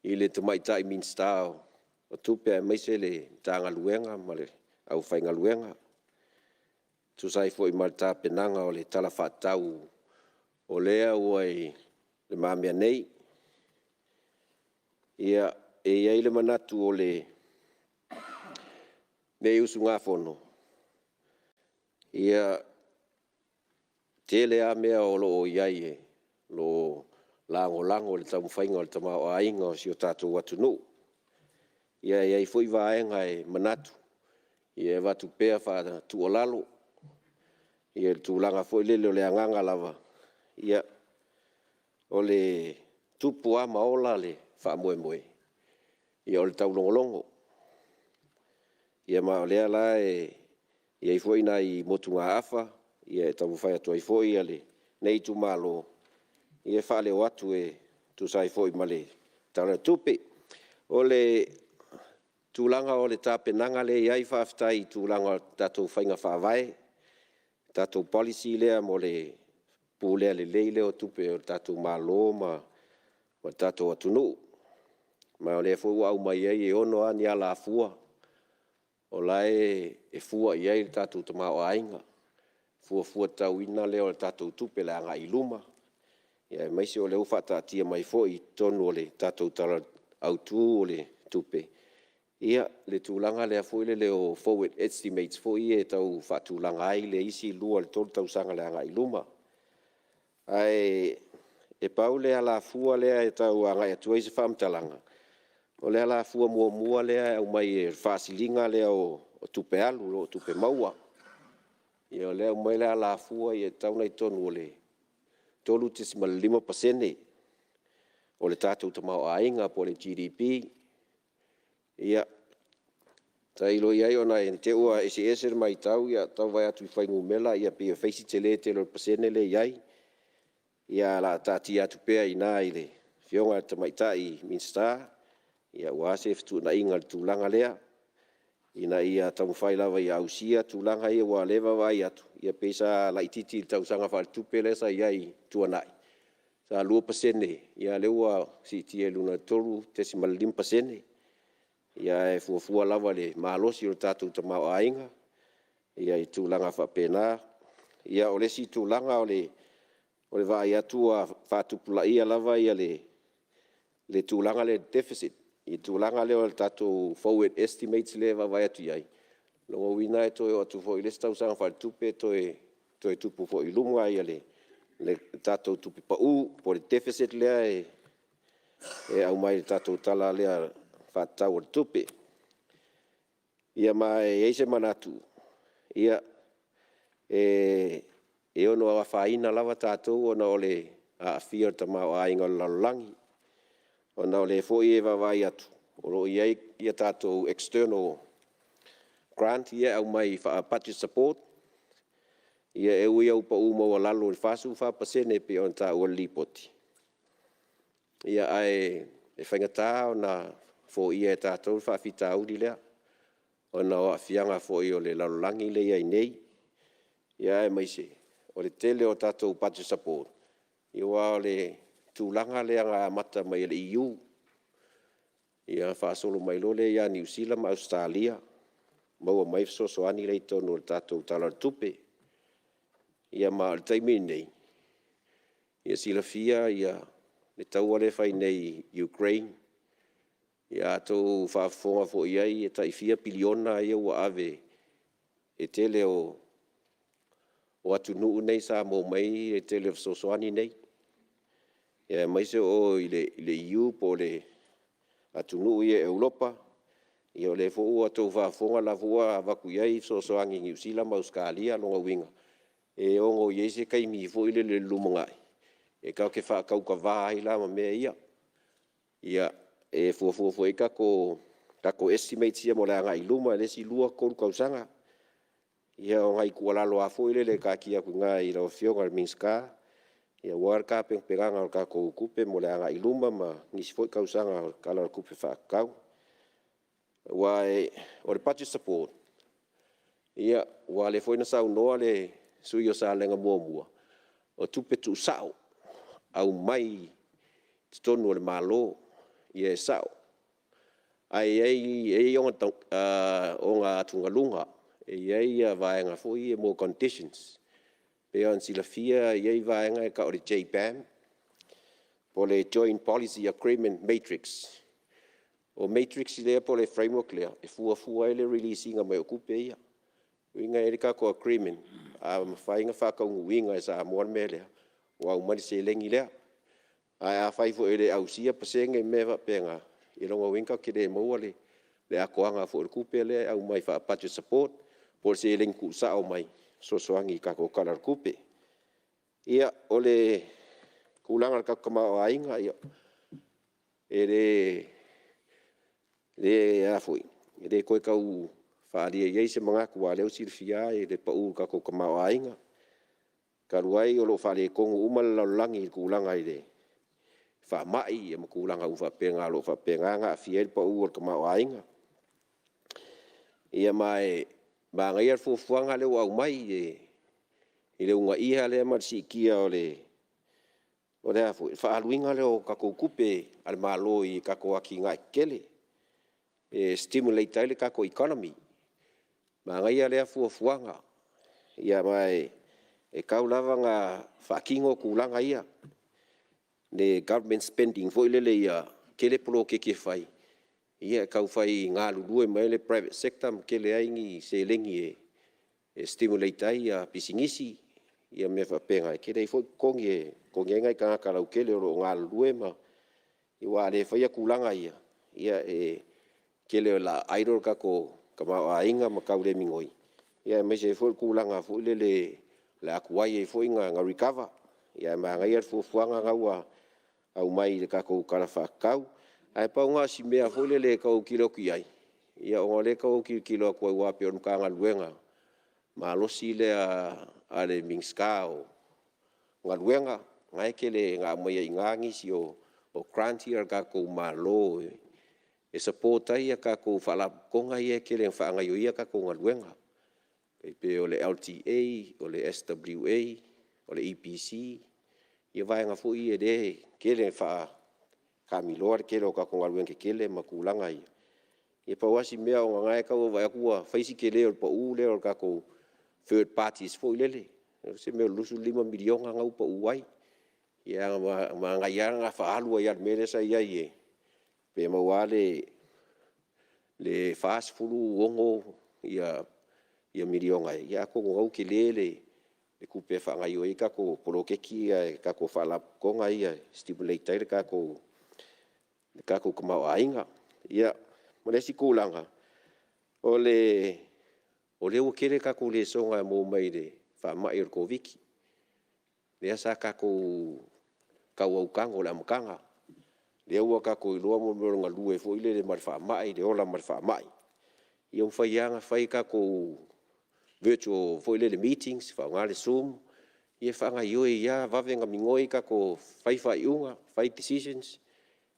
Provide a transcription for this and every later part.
i le Tamaitai Minisita o Tupe aemaise le Matagaluega ma le aufaigaluega, e tusa ai foi ma le tapenaga o le Tala Faatatau o lea ua i lumamea nei. Ia, e i ai le manatu o lenei usugafono, ia, e tele lava mea o lo o i ai o lo o lagolago i le taumafaiga o le tamaoaiga o si o tatou atunuu. Ia e i ai foi vaega e manatu e avatu pea faatuualalo i le tulaga foi lele o le agaga lava, ia, o le tupu lava ma ola le faamoemoe, o le taulogologo. Ia ma o lea la e i ai foi nai motugaafa e taumafai atu ai foi lenei itumalo e faaleo atu e tusa ai foi ma le Tala o le Tupe. O le tulaga o le tapenaga lea e i ai faafetai i le tulaga o tatou faiga faavae, tatou policy lea mo le pulea lelei lea o tupe a lo tatou Malo ma le tatou atunuu. Ma o lea foi ua aumai ai e 6 lava ni alafua o la e fua i ai le tatou tamaoaiga, fuafua tatauina lea o tatou tupe i le agai i luma, aemaise o lea ua faataatia mai foi i totonu o le tatou Tala Autu o le Tupe, le tulaga lea foi lele o forward estimates foi ia e tau faatulaga ai le isi 2 i le 3 tausaga i le agai i luma. Ae pau le alafua lea e tau agai atu ai se faamatalaga, o le alafua muamua lea e aumai e le faasiliga lea o tupe alu i lo tupe maua. Ia o lea e aumai le alafua e tatau ona i totonu o le 3.5% o le tatou tamaoaiga po o le GDP. Ia, tailo i ai ne i te i ua eseese le matau, ae tau vaai atu i fuainumera e pei e fai si tele tele o le pasene lea e i ai. Ae o le a taatia atu pea i ina i le Afioga i le Tamaitai Minisita aua se fetuunaiga o le tulaga lea, ina ia taumafai lava ia ausia tulaga ia, aua o lea e vaavaai atu, e pei sa laitiiti i le tausaga faaletupe lea sa i ai ua tuanai, sa 2%, a o lea ua siitia i luga i le 3.5%. Ae fuafua lava i le malosi o le tatou tamaoaiga i tulaga faapena. Ia, o le isi tulaga o le vaai atu ua faatupulaia lava le tulaga lea o le deficit i le tulaga lea o le tatou forward estimates lea e vaavaai atu i ai, o lona uiga e toe oo atu foi i le isi tausaga faaletupe e toe tupu foi i luga le tatou tupe pau po o le deficit lea e aumai i le tatou Tala lea Faatatau o le Tupe. Ia ma e i ai se manatu, e ono afaina lava tatou ona o le aafia o le tamaoaiga o le lalolagi, ona o lea foi e vaavaai atu o lo o i ai a tatou external grant ia e aumai faa-budget support, e ui lava ua pau maualalo i le 44% e pei ona taua i le Lipoti, ae faigata ona foia e tatou le faafitauli lea, ona o aafiaga foi o le lalolagi lea e i ai nei, aemaise o le tele o tatou budget support, aua o le tulaga lea na amata mai e le EU, ia faasolo mai loa lea ia Niu Sila ma Ausetalia, maua mai ai fesoasoani ia i totonu o le tatou Tala o le Tupe. Ia ma o le taimi lenei, e silafia le taua lea e fai nei i Ukraine, ia a outou faafofoga foi i ai e tai fia piliona ia ua ave e le tele o atunuu nei sa maua mai ai le tele o fesoasoani nei, aemaise o le EU po o atunuu ia o Europa. Ia o lea foi ua outou faafofoga o la foi ua avatu i ai fesoasoani i Niu Sila ma Ausetalia. O lona uiga, e ono i ai se taimi foi lele i le lumanai e tatou te faatautava ai la ma mea ia. Ia, e fuafua foi i ai tatou estimates ia mo le agai i luma i le isi 2, 3 tausaga. Ia o nai tuualalo lava foi lele e taatia atu i ina i lau Afioga i le Minisita aua le tapenapenaga o le tatou tupe mo le agai i luma ma nisi foi tausaga o le Tala o le Tupe Faatatau. Aua o le budget support, aua o lea foi na saunoa le sui usufono o Salega 1, o tupe tuusao, aumai i totonu o le Malo. Ia e sao, ae i ai ona atugaluga, e i ai vaega foi ia mo conditions. E pei ona silafia e i ai vaega e tau o le JPAM, po o le Join Policy Agreement Matrix. O matrix lea po o le framework lea, e fuafua ai le release ina mai o tupe ia. O lona uiga e i ai le tatou agreement, a mafai ona faataunuuina e Samoa le mea lea, ua aumai le seleni lea. Ae afai foi e le ausia pasene ma mea faapena, ia o lona uiga tatou te le maua le atoaga foi o le tupe lea e aumai faa-budget support po o le seleni tuusao mai e fesoasoani i le tatou Tala o le Tupe. Ia, o le tulaga i le tatou tamaoaiga, e le toe tau faaalia i ai se manatu aua o lea ua silafia lava le pau o le tatou tamaoaiga. Talu ai o lo o faaletonu uma le lalolagi i le tulaga i le faamai ma tulaga uma faapena o lo o faapena ona aafia ai le pau o le tamaoaiga. Ia ma e manaia le fuafuaga lea ua aumai i le uunaia lea ma le siitia o le faaaluina lea o tatou tupe a le Malo i tatou atinae tetele e stimulate ai le tatou economy. Manaia lea fuafuaga, aua e tatau lava ona faatino tulaga ia, le government spending foi lele ia tele poloketi e fai, ia tau fai galulue mai ai le private sector ma tele ai ni seleni e stimulate ai pisinisi ma mea faapena, e tele ai foi totogi e totogi ai nai tagata lautele o lo o galulue aua a le faia tulaga ia, e tele o le a idle le tatou tamaoaiga ma tau le migoi, aemaise ai foi le tulaga foi lele o le a tuai ai foi ona recover. Ae manaia le fuafuaga lena ua aumai i le tatou Tala Faatatau. Ae pau lena o si mea foi lele e tau autilo atu i ai, ona o lea e tau autilotilo atu aua e pei o le Matagaluega malosi lea a le Minisita o Galuega, lena e tele ina aumai ai i ina nisi o grant ia a le tatou Malo e support ai tatou Faalapotopotoga ia e tele ina faagaoioia tatou galuega, e pei o le LTA, o le SWA, o le EPC, ia vaega foi ia o lea e tele ina faataamiloa le tele o tatou galuega tetele ma tulaga ia. Ia pau lava si mea ona o lena e tau vaavaai atu ua fai si tele o le pau lea o le tatou third parties foi lele, o se mea o le $25 miliona lena ua pau ai. Ia ae manaia lava na faaalu ai lava i le mea lea sa i ai pe maua lava le $46 miliona ea, ia atonu o lena ua tele le tupe e faagaoioi ai tatou poloketi ia e tatou Faalapotopotoga ia e stimulate ai le tatou tamaoaiga. Ia, ma le isi tulaga, o lea ua tele tatou lesona e maua mai le faamai o le Koviti-19, lea sa tatou tau autago i le amataga, lea ua tatou iloa le mea o le galue foi lele ma le faamai, le ola ma le faamai. Ia ua mafai lava ona fai tatou virtual foi lele meetings faaaoga le zoom e faagaoioi ai lava, vave ona migoi fai faaiuga, fai decisions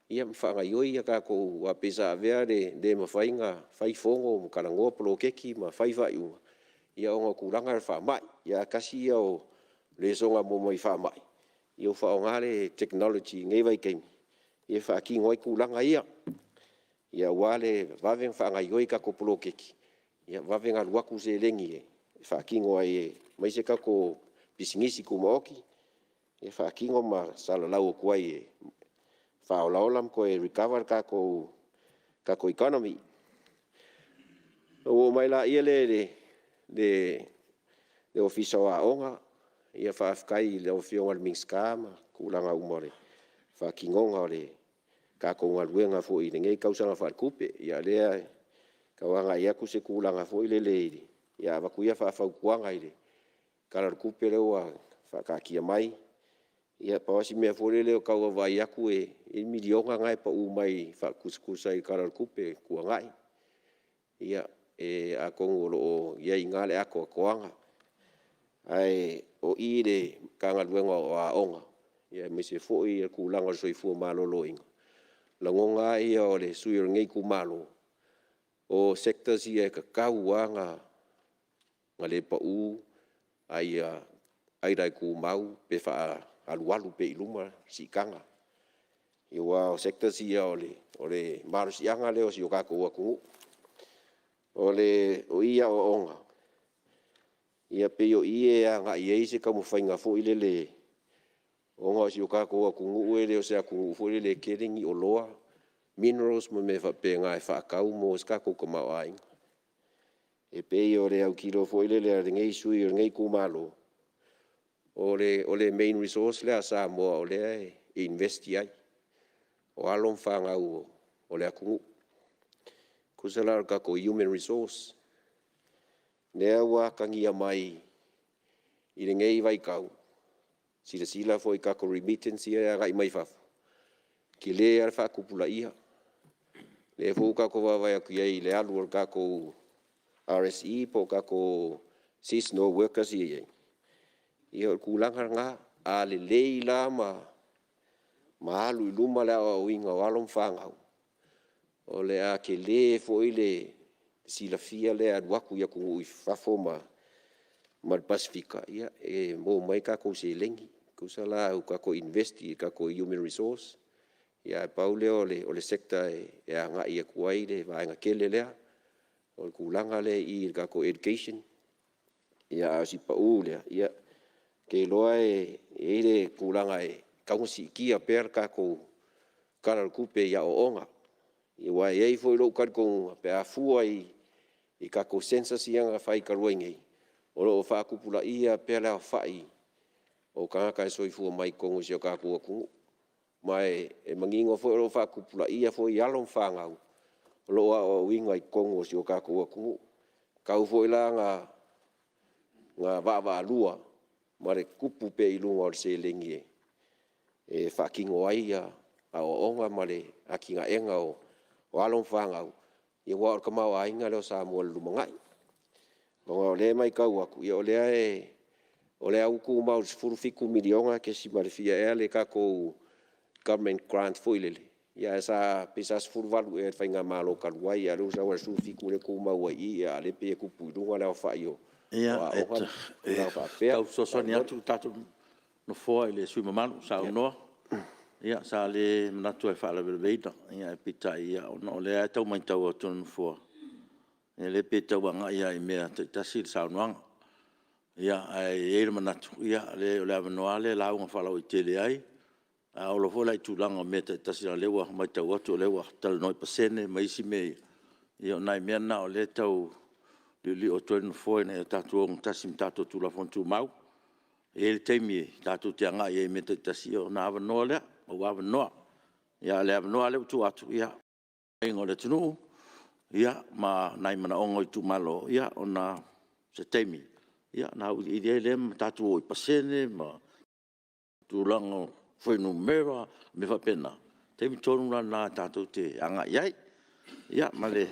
ma faagaoioi a tatou… Aua pei sa avea le le mafai ona fai fono ma talanoa poloketi ma fai faaiuga ona o tulaga ia o le faamai. Ae tasi ia o lesona maua mai faamai, ua faaaoga le technology i lenei vaitaimi e faatino ai tulaga ia, aua le vave ona faagaoioi tatou poloketi, vave ona alu atu seleni e faatino ai, aemaise tatou pisinisi tumaoti e faatino ma salalau atu ai e faaolaola ma toe recover le tatou economy. Ona ou oo mai lea i le Ofisa o Aoga, faafetai i lau Afioga i le Minisita ma tulaga uma o le faatinoga o le tatou galuega foi i lenei tausaga faaletupe. Ia o lea e tau agai atu se tulaga foi lele ia avatu ia faafautuaga i le Tala o le Tupe lea ua faataatia mai. Ia pau lava si mea foi lele e tau vaavaai atu e i ai le miliona lena e pau mai e faatusatusa i le Tala o le Tupe ua tuanai. Ia, atonu o lo o i ai i ina le atoatoaga. Ae o i i le Matagaluega o Aoga, aemaise foi le tulaga o le soifua maloloina, o lagona lava ia o le sui usufono o lenei itumalo, o sectors ia e tatau lava ona le pau, a ia either e tumau pe faaalualu pea i luma le siitaga. Aua o sectors ia o le malosiaga lea o si o tatou atunuu. O i i aoaoga, e pei o i e agai i ai se taumafaiga foi lele, ona o si o tatou atunuu e le o se atunuu foi lele e tele ni oloa, minerals ma mea faapena e faatau ma maua ai se tatou tamaoaiga. E pei o le autilo foi lele a lenei sui usufono o lenei itumalo, o le main resource lea a Samoa o lea e invest i ai, o alo ma fanau a le atunuu. Tusa la o le tatou human resource, lea ua atagia mai i lenei vaitau, silasila foi i tatou remittance ia e agai mai fafo, e tele lava le faatupulaia. O lea foi ua tatou vaavaai atu i ai i le alu a le tatou RSE po o tatou seasonal workers ia e i ai, ia o le tulaga lena. A lelei la ma alu i luma le aoaoina o alo ma fanau, o le a tele foi le silafia lea e alu atu i atunuu i fafo ma le Pasefika e maua mai ai tatou seleni. Tusa la ua tatou invest i tatou human resource, ae pau lea o le sector e agai atu ai le vaega tele lea, o le tulaga lea i le tatou education. A o si pau lea, ou te iloa e i ai le tulaga e tatau ona siitia pea le tatou Tala o le Tupe i aoaoga. Aua e i ai foi lou talitonuga pe a fua i tatou census ia na fai talu ai nei, o lo o faatupulaia pea le aofai o tagata e soifua mai i totonu o si o tatou atunuu. Ma e manino foi o lo o faatupulaia foi alo ma fanau o lo o aoaoina i totonu o si o tatou atunuu. E tatau foi la ona vaavaalua ma le tupu pea i luga o le seleni e faatino ai aoaoga ma le atinaeina o alo ma fanau, aua o le tamaoaiga lea o Samoa i le lumanai. Aua o lea e matau atu, o lea lava ua tumau i le $17 miliona kesima le fia ea le tatou government grant foi lele, ae pei sa 18 ea i le faigamalo talu ai, a o lea ua sau lava i le 17 lea ua tumau ai i i, a o lea e pei e tupu i luga le aofai o aoga ma tulaga faapea. E tau fesoasoani atu le tatou Nofoa i le sui usufono mamalu o saunoa. Ia sa le manatu e faalavelaveina, ae peitai, ona o lea e tau matau atu e le Nofoa, o lea e pei e tau agai lava i mea taitasi le saunoaga. Ae i ai le manatu, leai o le avanoa lava lea e lauga faalauaitele ai. A oo loa foi la i tulaga o mea taitasi leaga o lea ua matau atu o lea ua talanoa i pasene ma isi mea ia, o nai mea na o lea e tau liolio atu ai le Nofoa ina ia tatou ogatasi ma tatou Tulafono Tumau. E i ai le taimi tatou te agai ai i mea taitasi ona avanoa lea, maua avanoa. A o le avanoa lava lea ua tuu atu, ia, o le atunuu ma nai manaoga o itumalo, ona o se taimi ona auiliili ai lea ma tatou o i pasene ma tulaga o fuainumera ma mea faapena. O le taimi tonu la lena tatou te agai i ai. Ia, ma le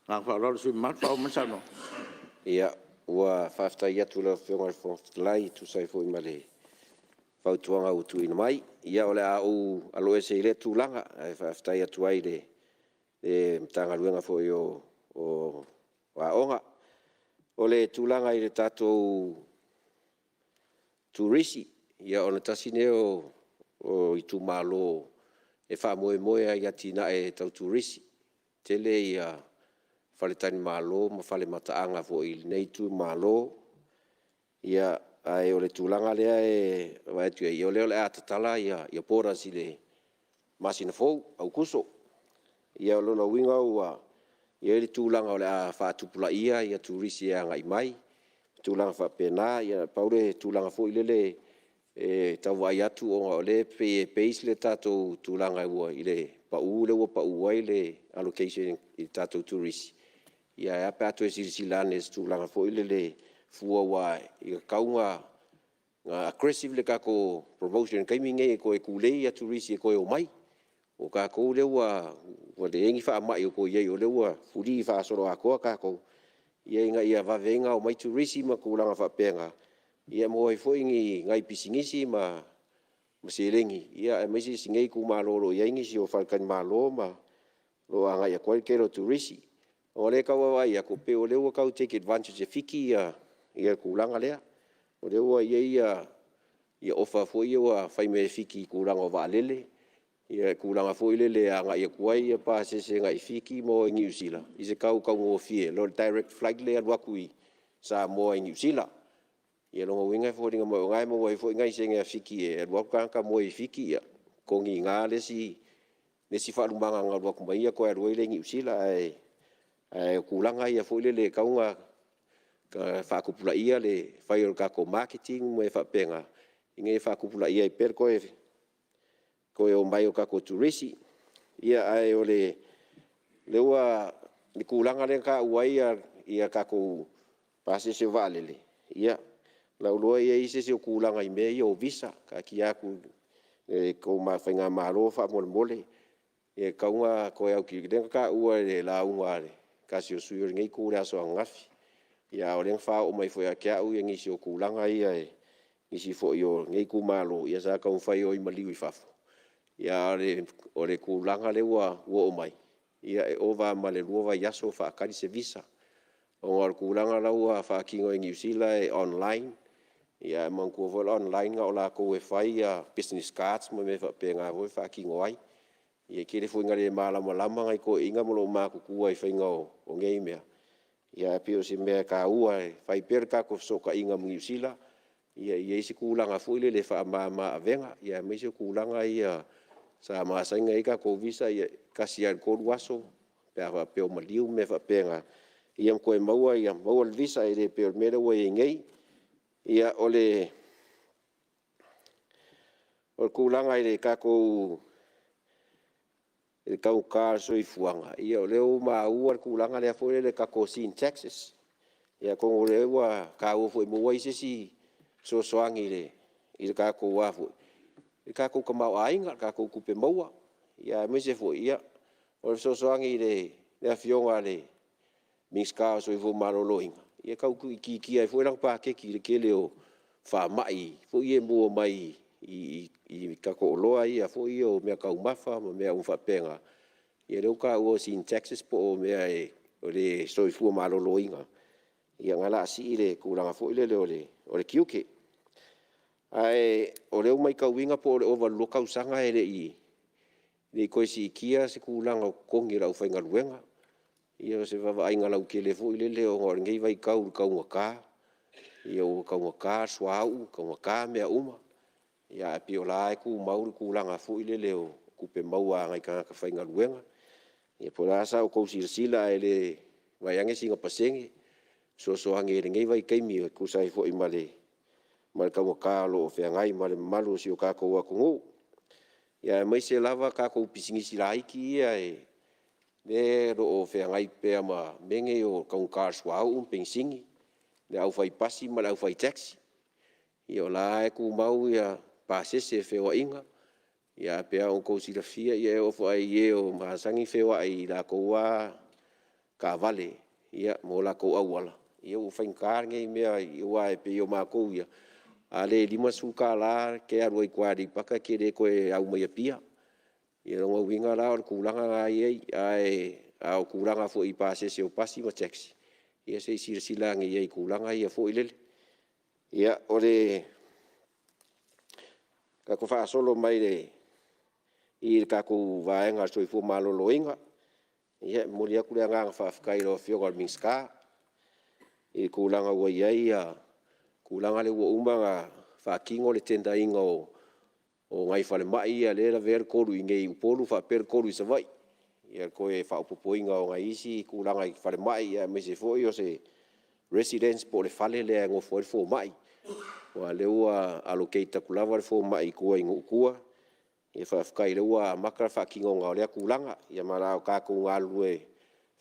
agaga faaaloalo le sui usufono mamalu, faaauau mai le saunoaga. Ia, ua faafetai atu i lau Afioga i le Fofoga Fetalai e tusa ai foi ma le fautuaga ua tuuina mai. Ia o le a ou aloese i lea tulaga, ae faafetai atu ai i le Matagaluega foi o Aoga. O le tulaga i le tatou Turisi, ia o le tasi lenei o itumalo e faamoemoe lava i atinae tau turisi. E tele faletalimalo ma fale mataaga foi i lenei itumalo. Ae o le tulaga lea e vaai atu i ai, o lea o le a tatala borders i le masina fou, Aokuso. Ia o lona uiga ua i ai le tulaga o le a faatupulaia turisi e agai mai, tulaga faapena. Ia pau le tulaga foi lele e tau vaai atu ona o lea e pei e base le tatou tulaga i le pau lea ua pau ai le allocation i le tatou turisi, ae a pe a toe silasila ane i se tulaga foi lele fua, aua e tatau ona aggressive le tatou promotion i le taimi lenei e toe tulei turisi e toe omai. O tatou lea ua leai ni faamai o toe i ai o lea ua free faasoloatoa tatou, ina ia vave ai ona omai turisi ma tulaga faapena, e maua ai foi nai pisinisi ma seleni, aemaise o si nei itumalo o lo o i ai nisi o faletalimalo ma o lo o agai atu ai le tele o turisi. O lea e tau vaavaai atu pei o lea ua tau take advantage e Fiti le tulaga lea. O lea ua i ai ofa foi ia ua fai mai e Fiti i tulaga o vaalele. le tulaga foi lele e agai atu ai pasese agai Fiti ma o i Niu Sila i se tau taugofie nai lo le direct flight lea e alu atu i Samoa i Niu Sila. Ia o lona uiga e foliga mai o i ina e maua ai nai sene a Fiti e alu atu tagata moe i Fiti, ia totogi i ina le isi faalumaga na alu atu ma ia toe alu ai lea i Niu Sila. Ae o tulaga ia foi lele e tatau ona faatupulaia le fai o le tatou maketi ma mea faapena, ina ia faatupulaia ai pea le toe omai o tatou turisi. Ia ae o le tulaga lea na taua ai tatou pasese o vaalele, ia o lau iloa e i ai se isi o tulaga i mea ia o Visa. Taatia atu i le tou faigamalo faamolemole, e tatau ona toe autilotilo, lea na taua i le lauga a se tasi o sui usufono o lenei Itu i le aso ananafi. Ia a o lea na faaoo mai foi ia te au nisi o tulaga ia i nisi foi o lenei itumalo sa taumafai e o i maliu i fafo, a o le tulaga lea ua oo mai, e ova ma le 2 vaiaso o faatali se visa, ona o le tulaga la ua faatino e Niu Sila e online. Ae manatua foi le online na o latou e fai business cards ma mea faapena foi e faatino ai. Ia e tele foi ina le malamalama nai toeaiina ma loomatutua i le faiga o nei mea, ae pei o se mea e taua e fai pea le tatou fesootaiga ma Niu Sila, ia i ai se tulaga foi lele e faamama avega, aemaise o tulaga ia sa masani ona i ai tatou visa, e 1 lava i le 3 aso pe a faapea o maliu ma mea faapena, ia ona toe maua le visa, e le pei o le mea lea ua i ai nei. Ia, o le tulaga i le tatou i le taugata o le soifuaga, ia o lea ua maua le tulaga lea i le tatou sin taxes. Ia atonu o lea ua taua foi e maua ai se isi fesoasoani i le tatou tamaoaiga, le tatou tupe maua, aemaise foi o le fesoasoani i le Afioga i le Minisita o le Soifua Maloloina, e tau tuuitiitia ai foi lana paketi i le tele o faamai foi ia e maua mai i tatou oloa ia foi ia o meataumafa ma mea uma faapena. Ia lea ua taua o sin taxes po o mea o le soifua maloloina, ia o lena o le a sii le tulaga foi lele o le tiute. Ae o lea ua matauina po o le ova i le 2 tausaga e le i toe siitia se tulaga o totogi o le aufaigaluega. Ia o se vaavaaiga lautele foi lele ona o lenei vaitau i le taugata, ua taugata le suauu, taugata mea uma, ae pei o la e tumau le tulaga foi lele o tupe maua a nai tagata faigaluega. Ia po o le a sa outou silasila ae le vaai ane sina pasene e fesoasoani ai i lenei vaitaimi e tusa ai foi ma le taugata o lo o feagai ma le mamalu o si o tatou atunuu. Aemaise lava tatou pisinisi laiti ia o lo o feagai pea ma mea nei o le taugata o le suauu ma penisini, le aufaipasi ma le aufaitaxi. Ia o la e lava e tumau pasese o feoaiga, ae pei lava ona outou silafia e oo foi i e o masani ona feoai i latou lava taavale ma o latou auala, ia ua faigata lenei mea, aua e pei o matou ia, a le $50 e te alu ai i tua i Aleipata e te le toe au mai Apia. Ia o lona uiga la o le tulaga lena e i ai, a o tulaga foi i pasese o pasi ma taxi, ia se i silasila ane i ai i tulaga ia foi lele. Ia, o le tatou faasolo mai i le tatou vaega o le Soifua Maloloina, ia e momoli atu le agaga faafetai i lau Afioga i le Minisita i le tulaga ua i ai le tulaga lea ua uma ona faatino le tender ina o nai falemai ia lea e lavea ai le 3 i inei i Upolu faapea le 3 i Savaii, i le toe faaopoopoina o nai isi tulaga i falemai, aemaise foi o se residence po o le fale lea e nofo ai le fomai, aua o lea ua allocate atu lava le fomai i tua i nuu i tua. Faafetai o lea ua amata le faatinoga o lea tulaga, ia ma o le a tatou galulue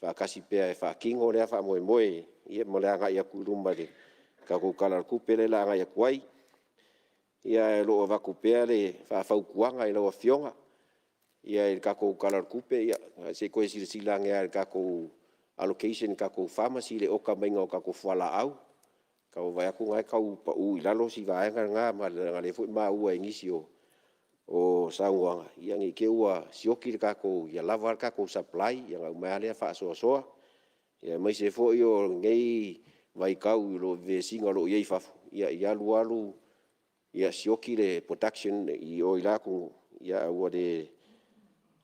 faatasi pea e faatino lea faamoemoe mo le agai atu i luma i le tatou Tala o le Tupe lea o le a agai atu ai. Ae o lo o avatu pea le faafautuaga i lau Afioga i le tatou Tala o le Tupe, se i toe silasila ane lava i le tatou allocation i tatou pharmacy i le oka maiga o tatou fualaau. E tau vaavaai atu o lena e tau pau i lalo si vaega lena, ma o lea foi ua maua i nisi o saunoaga, ne i te i ua sioki ia lava le tatou supply ona aumai lava lea faasoasoa. Aemaise foi o lenei vaitau i vesiga o lo o i ai i fafo, i alu alu sioki le production i o i la atunuu, ae ua le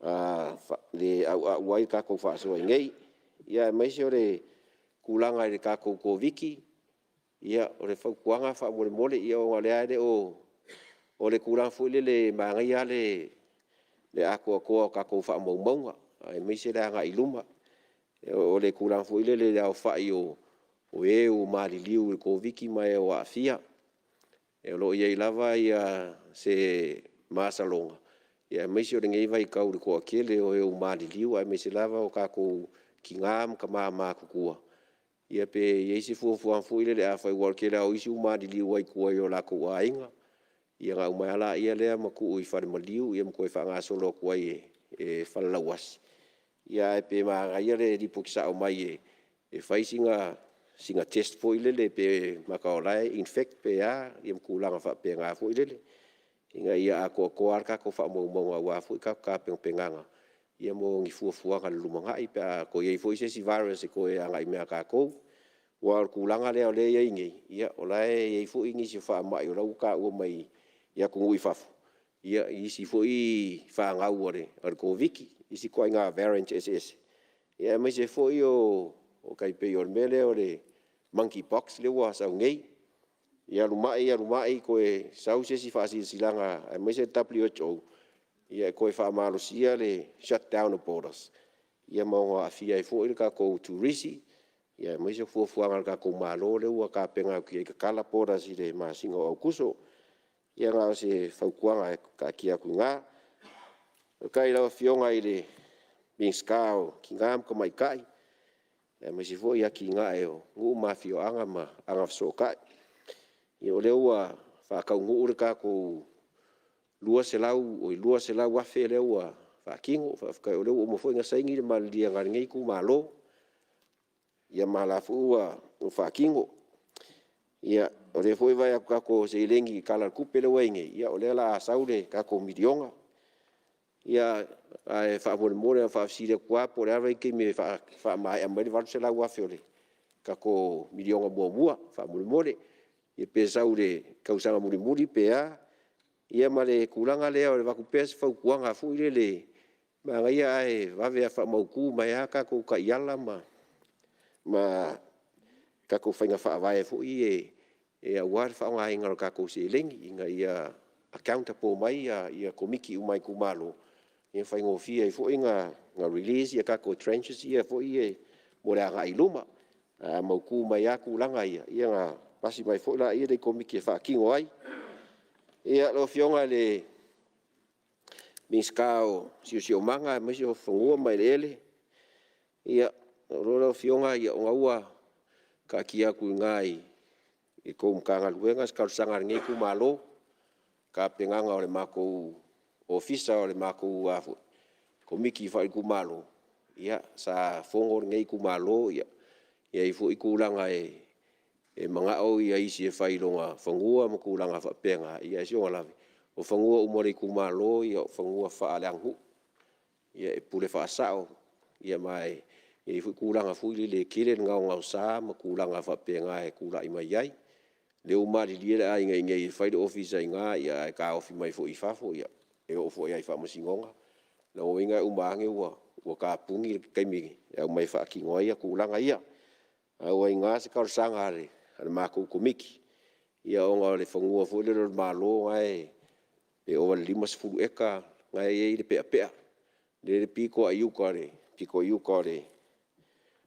le auau ai le tatou faasoa i inei. Ia aemaise o le tulaga i le tatou Koviti, ia o le fautuaga faamolemole, ona o lea lava e le o… o le tulaga foi lea e manaia lava le atoatoa o tatou faamaumauga aemaise le agai i luma. O le tulaga foi lele i le aofai o e ua maliliu i le Koviti ma e ua aafia. O lo o i ai lava se masaloga, aemaise o lenei vaitau i le toatele o e ua maliliu aemaise lava o tatou tina ma tama matutua, ia pe i ai se fuafuaga foi lele afai aua o le tele lava o isi ua maliliu lava i tua i o latou aiga, ia ona uma lava lea ma tuu i fale maliu ma toe faagasolo atu ai e falelauasi, ae pe manaia le lipoti sao mai e fai sina test foi lele pe mata o la e infect pe a ma tulaga faapena foi lele, ina ia atoatoa lava le tatou faamaumauga aua foi tatou tapenapenaga mo ni fuafuaga i le lumanai pe a toe i ai foi se isi virus e toe agai mai ia tatou. Aua o le tulaga lea o lea e i ai nei, o la e i ai foi nisi o faamai o la e ua taua mai i atunuu i fafo, i isi foi fanau a le Koviti, isi ituaiga variant eseese, aemaise foi e tai pei o le mea lea o le monkey box lea ua sau nei. I alu mai alu mai toe sau se isi faasilasilaga aemaise le WHO e toe faamalosia le shutdown o borders, ia ma ono aafia ai foi le tatou turisi, aemaise o fuafuaga a le tatou Malo lea ua tapena atu i ai e tatala borders i le masina o Aokuso. Ia na o se fautuaga e taatia atu i ina. Faafetai i lau Afioga i le Minisita o Tina ma Tamaitai, aemaise foi atinae o nuu ma afioaga ma Agafesootai. Ia o lea ua faataunuu le tatou $200,000 lea ua faatino. Faafetai o lea ua uma foi ona saini le maliliega a lenei itumalo, ia ma o la foi ua faatino. Ia o lea foi e vaai atu i tatou seleni i le Tala o le Tupe lea ua i ai nei, ia o lea o le a sau le tatou $1 miliona. Ae faamolemole e faafesili atu lava po o le a le vaitaimi e faamaea mai ai le $800,000 o le tatou $1 miliona muamua faamolemole. Ia pe sau i le tausaga mulimuli pe a. Ia ma le tulaga lea e avatu pea se fautuaga foi lele, manaia ae vave faamautu mai lava tatou taiala ma tatou faiga faavae foi ia aua le faaaogaina o le tatou seleni, ina ia accountable mai Komiti uma a itumalo, ia faigofie ai foi ona release tatou tranches ia foi mo le agai i luma. Ae a mautu mai lava tulaga ia, ia ona pasi mai foi lea i Komiti e faatino ai. Ia, lau Afioga i le Minisita o le Siosiomaga aemaise o Fanua ma Eleele, ia ou te iloa lau Afioga o lena ua taatia atu i ina i la outou Matagaluega se talosaga a lenei itumalo i le tapenaga o le matou Ofisa o le matou Komiti Faale-itumalo. Sa fono lenei itumalo, e i ai foi tulaga e manao isi e fai i lona fanua ma tulaga faapena, ae o si ona lave, o fanua uma o le itumalo o fanua faaleaganuu. E pule faasao ma e i ai foi tulaga foi lele e tele le gaogaosa ma tulaga faapena e tulai mai ai. O lea ua malilie le aiga i inei e fai le ofisa i ina, ae taofi mai foi i fafo, e oo foi lava i faamasinoga. O lona uiga e uma ane ua tapuni le taimi e aumai e faatino ai tulaga ia. Ae ua i ina se talosaga a le matou Komiti, ia ona o le fanua foi lele o le Malo lena e ova i le 50 eka lena e i ai le Peapea, lea e pito lava i uta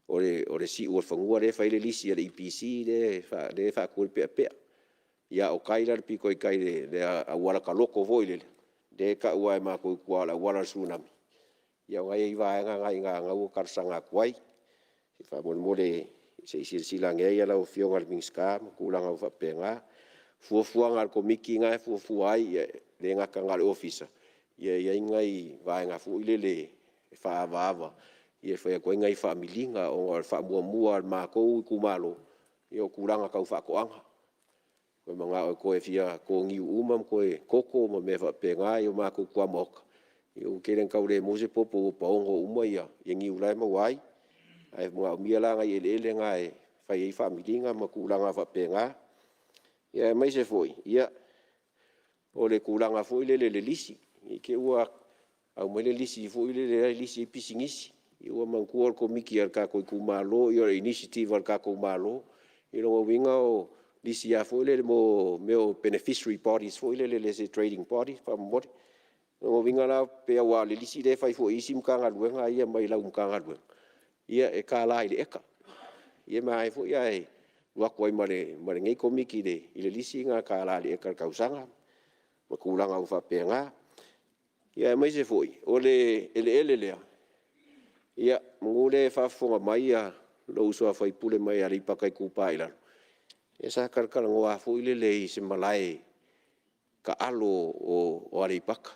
o le siu o le fanua lea e fai ai le lisi a le EPC lea e faatu ai le Peapea. Ia a o tai la i le pito i tai i le auala taloto foi lele, lea e tau lava e matou i tua o le auala o le Tsunami, ia o lena e i ai vaega na e i ina o lena ua talosaga atu ai. Faamolemole se i silasila ane i ai lau Afioga i le Minisita ma tulaga uma faapena. O fuafuaga a le Komiti lena e fuafua ai, e le gata na o le Ofisa, ia e i ai ni nai vaega foi lele e faaavaava e fai atu ai nai faamiliga, ona o le faamuamua a le matou itumalo, o tulaga tau faatoaga. Ua toe mananao e toe fia toto niu uma ma toe toto ma mea faapena o matou tuamaota, ua tele ina tau le maua se popo ua paogo uma niu la e maua ai. Ae manaomia la nai eleele na e fai ai faamiliga ma tulaga faapena. Ia aemaise foi o le tulaga foi lele i le lisi, ne i te i ua aumai le lisi foi lele e lisi ai pisinisi. Ia manatua o le Komiti a le tatou itumalo o le initiative a le tatou Malo. Ia o lona uiga o lisi lava foi lele mo mea o beneficiary bodies foi lele as a trading body faamolemole. O lona uiga la aua o le lisi lea e fai foi e isi Matagaluega ia mai lau Matagaluega, ia e $1 i le eka. Ia e manaia foi ae alu atu ai ma lenei Komiti i le lisi na o le $1 i le eka i le tausaga ma tulaga uma faapena. Ia aemaise foi o le eleele lea, ia semeamanu o lea e faafofoga mai lou uso a sui usufono mai Aleipata Itupa i Lalo, ia sa talatalanoa foi lele i se malae taalo o Aleipata.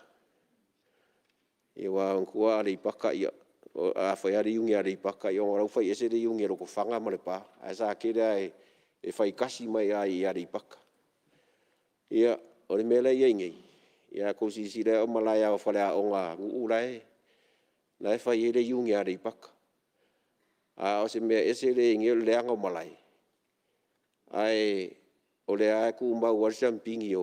Ia aua manatua Aleipata, a fai lava le Iuni a Aleipata, ona o la e ua fai ese le Iuni a Lotofaga ma Lepa, ae sa tele lava ina fai tasi mai lava i Aleipata. Ia, o le mea la e i ai nei, a outou silasila i ai o malae lava o faleaoga a nuu la e fai ai le Iuni a Aleipata. A o se mea ese lea e i ai nei o le leaga o malae, ae o lea lava e tumau lava le siamupini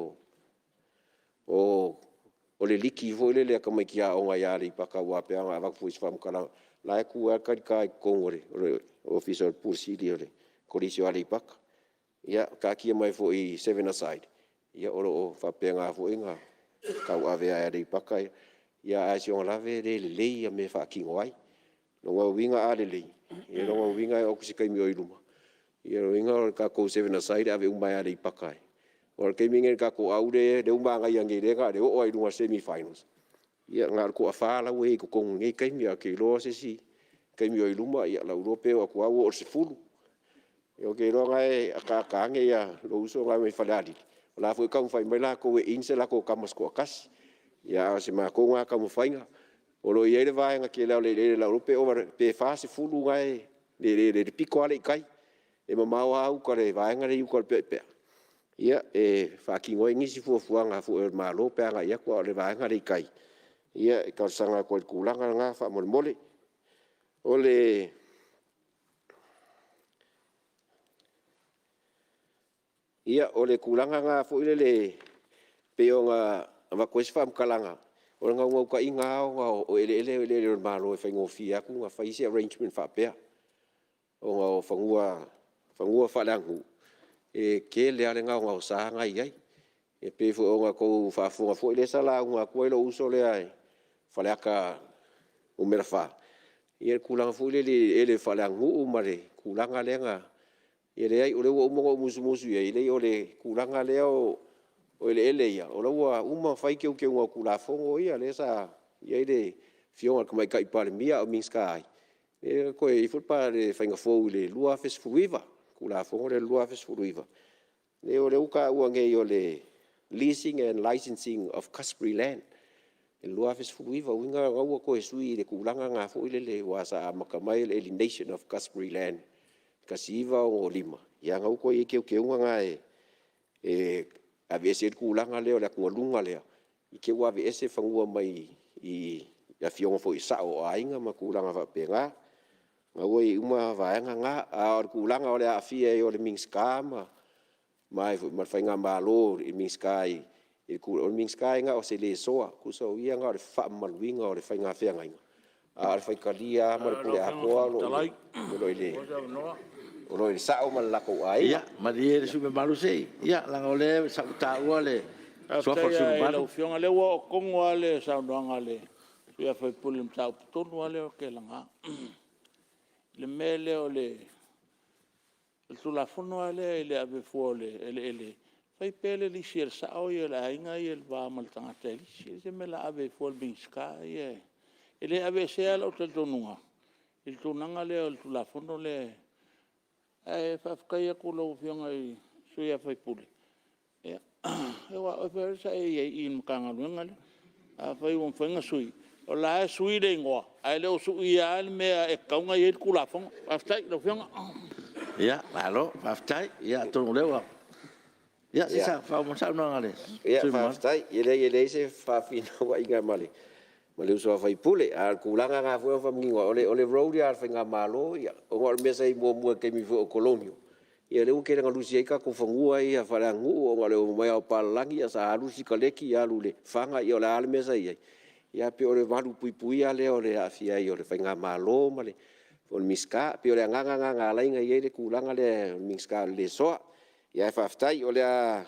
o le liki foi lele a tamaiti aoga ia Aleipata. Aua e pei ona avatu foi se faamatalaga, o la e tu lava le talita i totonu o le Ofisa o le Pule Sili o le Kolisi o Aleipata. Ia taatia mai foi i seven a side, ia o lo o faapena foi ona tauave lava e Aleipata ia, ae o si ona lave e le lelei mea e faatino ai. O lona uiga a lelei, o lona uiga e oo atu i se taimi o i luma, ia o lona uiga o le tatou seven a side e ave uma lava e Aleipata. Aua o le taimi lenei i le tatou au lea ua manaia nei lea na o le oo lava i luga i le semi finals, ia na o le toa-fa la ua i ai i totonu i lenei taimi. Ae ou te iloa o se isi taimi o i luma, o lou iloa pe oo atu lava ua oo i le 10. Ou te iloa o la e ataata ane lou uso la mai Falealili, o la e foi e taumafai mai latou e in se latou tama se toatasi. Ia a o se matou lena taumafaiga. O lo o i ai le vaega tele lava o le eleele, o lau iloa pe 40 la e eleele i le pito lava lea i tai. E mamao lava uta i le vaega lea e i uta i le Peapea, ia e faatino ai nisi fuafuaga foi a le Malo pe a agai atu, a o le vaega lea i tai, e talosaga atu ai i le tulaga lena faamolemole. Ia, o le tulaga lena foi lele pei ona avatu ai se faamatalaga, o le naunautaiga lava ona o eleele ia o eleele o le Malo e faigofie atu ona fai se arrangement faapea, ona o fanua faaleaganuu, e tele lava le gaogaosa na e i ai. E pei foi ona outou faafofoga foi lea sa lauga atu ai lou uso lea i Faleata 4, i le tulaga foi lele i eleele faaleaganuu ma le tulaga lea na… Ia e leai o lea ua uma ona ou musumusu i ai, e leai o le tulaga lea o eleele ia, o la ua uma ona fai teuteuga o Tulafono ia lea sa i ai le Afioga i le Tamaitai Palemia a o Minisita ai, lea na toe i ai foi le faiga fou i le 2019, le Tulafono lea i le 2019, o lea ua taua nei o le Leasing and Licensing of Customary Land 2019. O lona uiga o la ua toe sui i le tulaga lena foi lele aua sa amata mai o le Alienation of Customary Land 1965, a o lena ua toe i ai teuteuga na e aveese ai le tulaga lea o le atugaluga lea, i te i ua aveese fanua mai afioga foi i sao o aiga ma tulaga faapena. O lena ua i ai uma vaega na. A o le tulaga o le aafia ai o le Minisita ma le faigamalo i Minisita, o le Minisita e na o se lessor, tusa o ia na o le faamamaluina o le faiga feagaiga, a o le faitalia lava ma le pule atoa o lo o i le sao ma le latou aiga. Ia malie le sui usufono mamalu, se i… leaga o lea sa ou taua le suafa o le sui usufono mamalu. Faafetai lava i lau Afioga, o lea ua oo tonu lava le saunoaga a le sui usufono i le mataupu tonu lava lea ou te laga. I le mea lea o le Tulafono lava lea i le ave fua o le eleele, fai pea le lisi a le sao ia o le aiga ia i le va ma le tagata e lisi. E leai se mea o le a ave ai fua e le Minisita ia. E le aveesea lou talitonuga i le tulaga lea o le Tulafono lea. Ae faafetai atu i lau Afioga i le sui usufono, aua o oe foi sa e i ai i le Matagaluega lea. Afai ua mafai ona sui, o la e sui le igoa, ae le o suia lava le mea e tatau ona i ai le Tulafono. Faafetai i lau Afioga. Ia, malo faafetai. Ia atonu o lea ua… Ia se i faaauau mai le saunoaga a le sui usufono mamalu. Faafetai. E leai e leai se faafinauaiga ma le uso a sui usufono, a o le tulaga lena e faamanino atu, o le role ia a le faigamalo ona o le mea sa i ai muamua i le taimi foi o colonial, ia lea ua tele ina lusi ai tatou fanua ia faaleaganuu ona o le omai lava o papalagi, sa alu le sikaleti alu i le fana, ia o le a lava le mea sa i ai. Ae pei o le malupuipuia lea o le aafia ai o le faigamalo ma le Minisita. E pei o le agaga lena na ala ai ona i ai le tulaga lea o le Minisita o le Lesoa. Ae faafetai o le a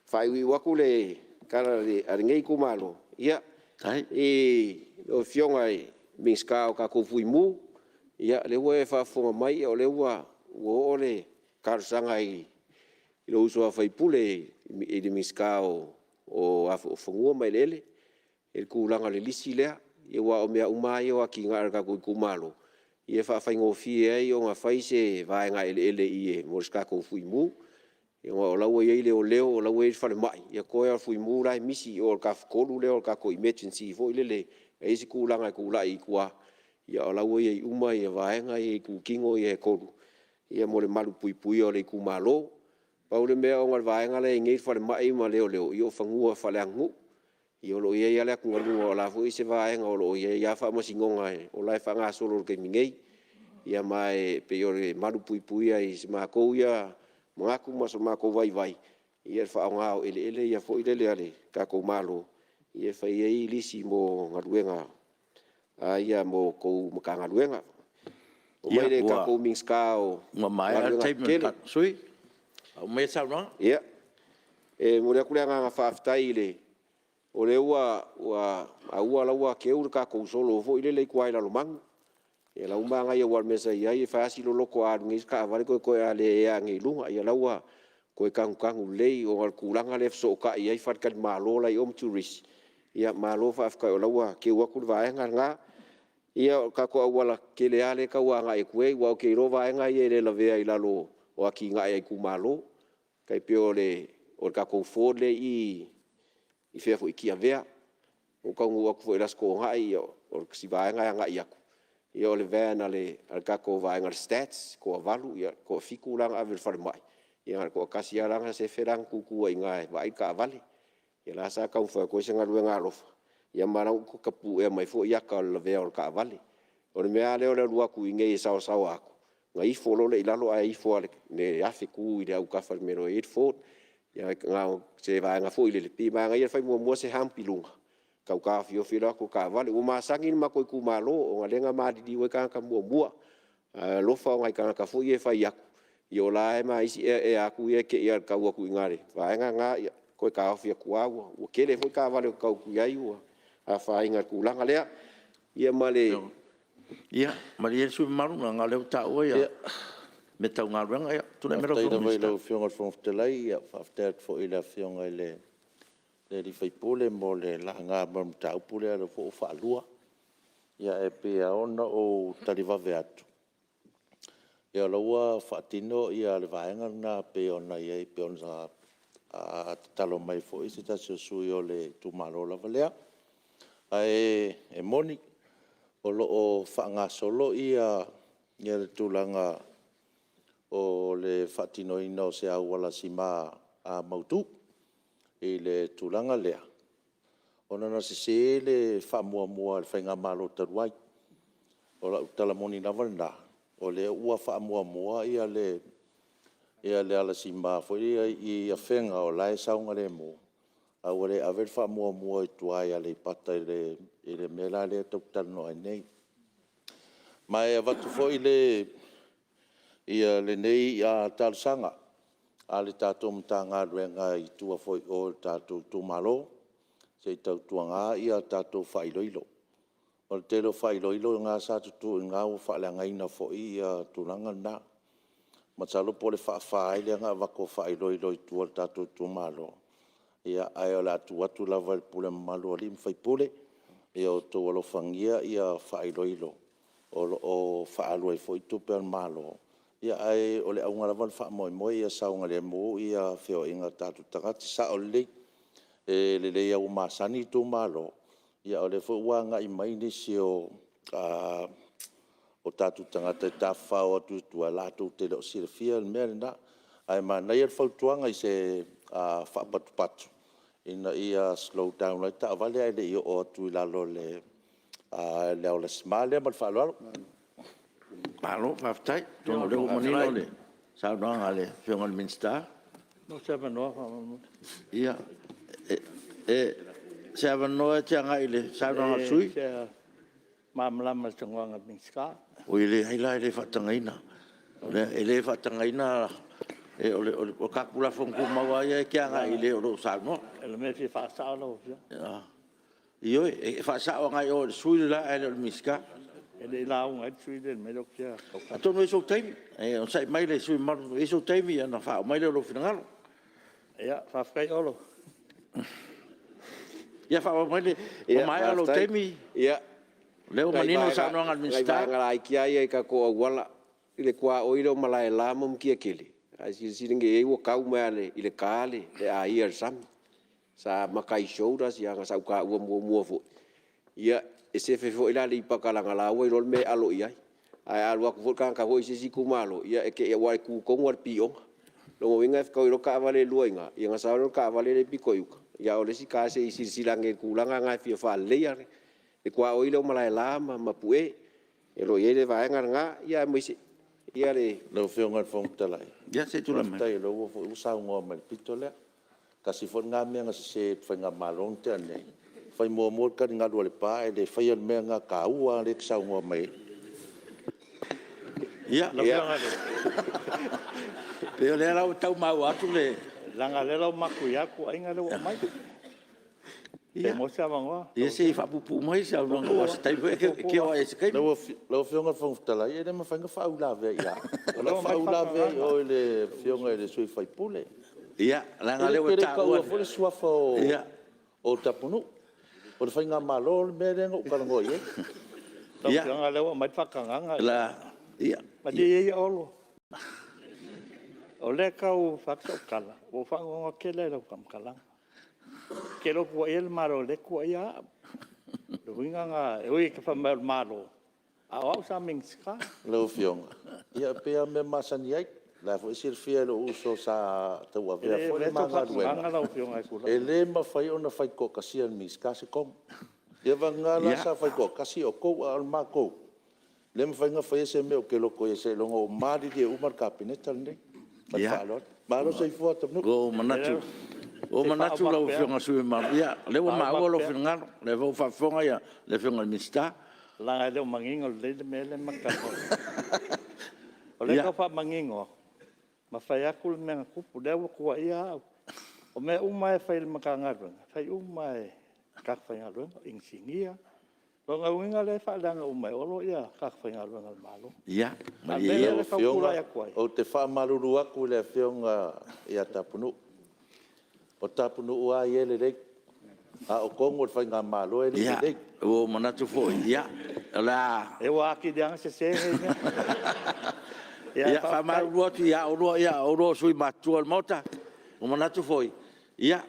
faaiuiu atu le tala a lenei itumalo, i lau Afioga i le Minisita o le tatou Fuimu, o lea ua e faafofoga mai o lea ua oo le talosaga i lou uso a sui usufono i le Minisita o Fanua ma Eleele i le tulaga o le lisi lea. Aua o mea uma lava ia o atinae a lo tatou itumalo, ia e faafaigofie ai ona fai se vaega eleele i i mo se tatou Fuimu. Aua o la ua i ai leoleo o la ua i ai le falemai, ia toe lava o le Fuimu la e misi i o i le tafatolu lea o le tatou emergency foi lele a i ai se tulaga e tulai i tua, ia o la ua i ai uma vaega ia i itutino ia e 3 mo le malupuipuia o le itumalo. Pau le mea ona o le vaega la e i ai nei le falemai ma leoleo, ia o fanua faaleaganuu. Ia o lo o i ai lava le atugaluga o la e foi e i ai se vaega o lo o i ai lava faamasinoga o la e faagasolo i le taimi nei. Ia ma e pei o le malupuipuia i so matou manatu ma so matou vaivai, ia le faaaoga o eleele ia foi lele a le tatou Malo e fai ai lisi mo galuega mo a outou Matagaluega. Oo mai lea i le tatou Minisita o Ua maea le Galuega taimi o le Tetele. sui usufono. Faauma maia le saunoaga. Ia, e momoli atu le agaga faafetai o lea ua maua o la e ua teu le tatou solo foi lele i tua i Lalomanu. Ia o la e ua manaia aua o le mea sa i ai e fai lava si loloto a alu nei se taavale toe lava a le ea ane i luga. Ia o la e ua toe tanutanu lelei ona o le tulaga lea e fesootai ai faletalimalo la e i o ma turisi, ia malo faafetai o la e ua teu atu le vaega lena. Ia o le tatou aualatetele lava lea e tau agai atu i ai, aua ou te iloa o vaega ia e le lavea i lalo o atinae a itumalo, e tai pei o le tatou ford lea e i i Tiavea. Na ou taunuu atu foi i le Aso Toonai, o si vaega e agai atu, ia o le van a le tatou vaega o le STATS e toa-8, e toa-7 la na ave i le falemai, ia na o le toatasi lava la sefe la na tutu ai i ina e vaai le taavale. Ia la sa taumafai atu ai se galuega alofa, ia ma o la ua tapuea mai foi ata o le lavea o le taavale. O le mea lava lea o le alu atu i inei e saoasaoa atu, ona ifo loa lea i lalo ae ifo lava i le afe tu i autafa i le mea o lo o i ai le ford. Ia na o se vaega foi lele, pei e manaia le fai muamua se hump i luga, tau taofiofi ai le o atu o taavale. Ua masani le matou itumalo, ona o lea na maliliu ai tagata muamua. Ae alofa o nai tagata foi ia e fai atu, ia o la e ma isi ea atu ia e te i lava i le tau atu i ina i le vaega lena, ia toe taofi atu lava ua tele foi taavale ua tau atu i ai ua afaina i le tulaga lea. Ia ma le… Ia, malie le sui usufono mamalu, leaga o lea ua taua mea tau galuega. Ia tulai mai lau Faafetai lava i lau Afioga i le Fofoga Fetalai, faafetai atu foi i le Afioga i le sui usufono mo le laga mai o le mataupu lea, o lea foi ua faalua. Ae pei e ao ona ou tali vave atu, o la ua faatino le vaega lena e pei ona i ai, e pei ona tatalo mai foi se tasi o sui usufono o le itumalo lava lea. Ae moni, o lo o faagasolo le tulaga o le faatinoina o se auala sima mautu i le tulaga lea, ona na sese le faamuamua a le faigamalo talu ai. O lau tala moni lava lena, o lea ua faamuamua le alasima foi lea i Afega o la e saogalemu, ae ua le ave le faamuamua i tua i Aleipata i le mea la lea tatou te talanoa ai nei. Ma e avatu foi lenei talosaga a le tatou Matagaluega i tua foi i o i le tatou itumalo, se i tautuana tatou faailoilo. O le tele o faailoilo na sa tutu i ina ua faaleagaina foi tulaga na. Masalo po o le faa-fa ai lea ona avatu o faailoilo i tua i le tatou itumalo, ae o le a tuu atu lava i le pule mamalu a alii ma faipule, ia outou alofagia faailoilo o lo o faaalu ai foi tupe a le Malo. Ae o le auga lava o le faamoemoe ia saogalemu feoaiga a tatou tagata. E sao lelei, e lelei lava ua masani itumalo, a o lea foi ua agai mai nisi o tatou tagata e tafafao atu i tua latou te le o silafia le mea lena. Ae manaia le fautuaga i se faapatupatu ina ia slow down ai taavale ae le i oo atu i lalo i le auala sima lea. Ma le faaaloalo. Malo faafetai. Atonu o lea ua manino le saunoaga a le Afioga i le Minisita. se avanoa e te agai i le saunoaga a le sui usufono. E fia malamalama i le saunoaga a le Minisita. Oi e leai la, e le faatagaina. E le faatagaina, o le tatou Tulafono Tumau lava ia e te agai i le o lo o saunoa. O le mea e fia faasao lau Afioga. Ioe, e faasao agai i o i le sui usufono le la ae le o le Minisita. E le i lauga ai le sui usufono lea i le mea lea ou te fia tautala. Atonu e i ai sou taimi, e onosai mai le sui usufono mamalu e i ai sou taimi ona faaoo mai lea o lou finagalo. Ia faafetai Olo. Ia faaauau mai, ua maea lou taimi, o lea ua manino le saunoaga a le Minisita. Ia, o nai vaega laiti lava ia i tatou auala, i le tuaoi lea o Malaela ma Matiatele, a e silasila nei i ai ua tau mai lava i le ta le aia o le sami. Sa amata i shoulders, ona sa ou taua muamua foi, ia e sefe foi la Aleipata leaga o la e ua iloa le mea e alo i ai. Ae a alu atu foi le tagata foi lea i se isi itumalo, ia e te i aua e tu tonu lava i le pioga. O lona uiga e fetau loa taavale e 2 i ina, ia ona sao lea o le taavale la e pito i uta, a o le isi ta, se i silasila ane i le tulaga lena e fia faaleleia le tuaoi lea o Malaela ma Pue, o lo o i ai le vaega lena, aemaise le… Lau Afioga i le Fofoga Fetalai, Ia se i tulai mai. faafetai o lea foi ua saunoa mai i le pito lea. Tasi foi lena mea na sese e le faigamalo na tea nei, fai muamua le taligalu a Lepa ae le faia le mea lena taua lea e te saunoa mai ai. Ia, pei o lea la ua tau maua atu le… Leaga o lea la ua matuia le tuuaiga lea ua aumai. Pe maua se avanoa? Ia se i faapuupuu mai le saunoaga aua o se taimi foi e te oo lava i ai i se taimi. Lau Afioga i le Fofoga Fetalai, e le mafai ona faauilavea ia au. O lau faauilavea i o i le Afioga i le sui usufono. Ia, leaga o lea Ou ua te le i taua… taua foi le suafa o Tapunuu. O le faigamalo le mea lea na ou talanoa i ai. Lau Afioga o lea ua aumai le faatagaga. Malie ia Olo, o lea e tau fai atu sau tala, ua ou faanoanoa tele lava i lau faamatalaga. E te le o tuuaia le Malo o lea e tuuaia au. O le uiga lena, e ui e te fai mai o le Malo, a o au sa Minisita. Lau Afioga, ia e pei lava o le mea e masani ai. O la e foi e silafia e lou uso sa tauavea foi le ma galuega, e le mafai ona fai toatasia e le Minisita se tonu. Ia vagana la sa fai toatasi outou, a o matou, e le mafai ona faia se mea ou te loto i ai seiloga ua malilie uma le Kapeneta lenei. Ma le faaaloalo. Malo le soifua Tapunuu. Ua ou manatu lau Afioga i le sui usufono mamalu, o lea ua maua lou finagalo, o lea foi ua faafofoga le Afioga i le Minisita. Leaga e le o manino lelei le mea lea ma te talanoa ai. O lea e tau faamanino atu ma fai atu le mea na tupu, o lea ua tuuaia au. O mea uma lava e fai e le Matagaluega, e fai uma lava e tagata faigaluega, o inisinia. O lona uiga o lea e faaleaga uma e Olo tagata faigaluega a le Malo. A o le mea lea e tau tulai atu ai… Lau Afioga, ou te faamalulu atu i le Afioga ia Tapunuu. O Tapunuu lava ia e lelei, a o tonu a le faigamalo e le lelei. Ia, ua ou manatu foi o le a… Ua atili ai lava ona sese nei mea. Ia, e faamalulu atu ia oulua, o oulua o sui usufono matutua o le Maota. Ua manatu foi, ia,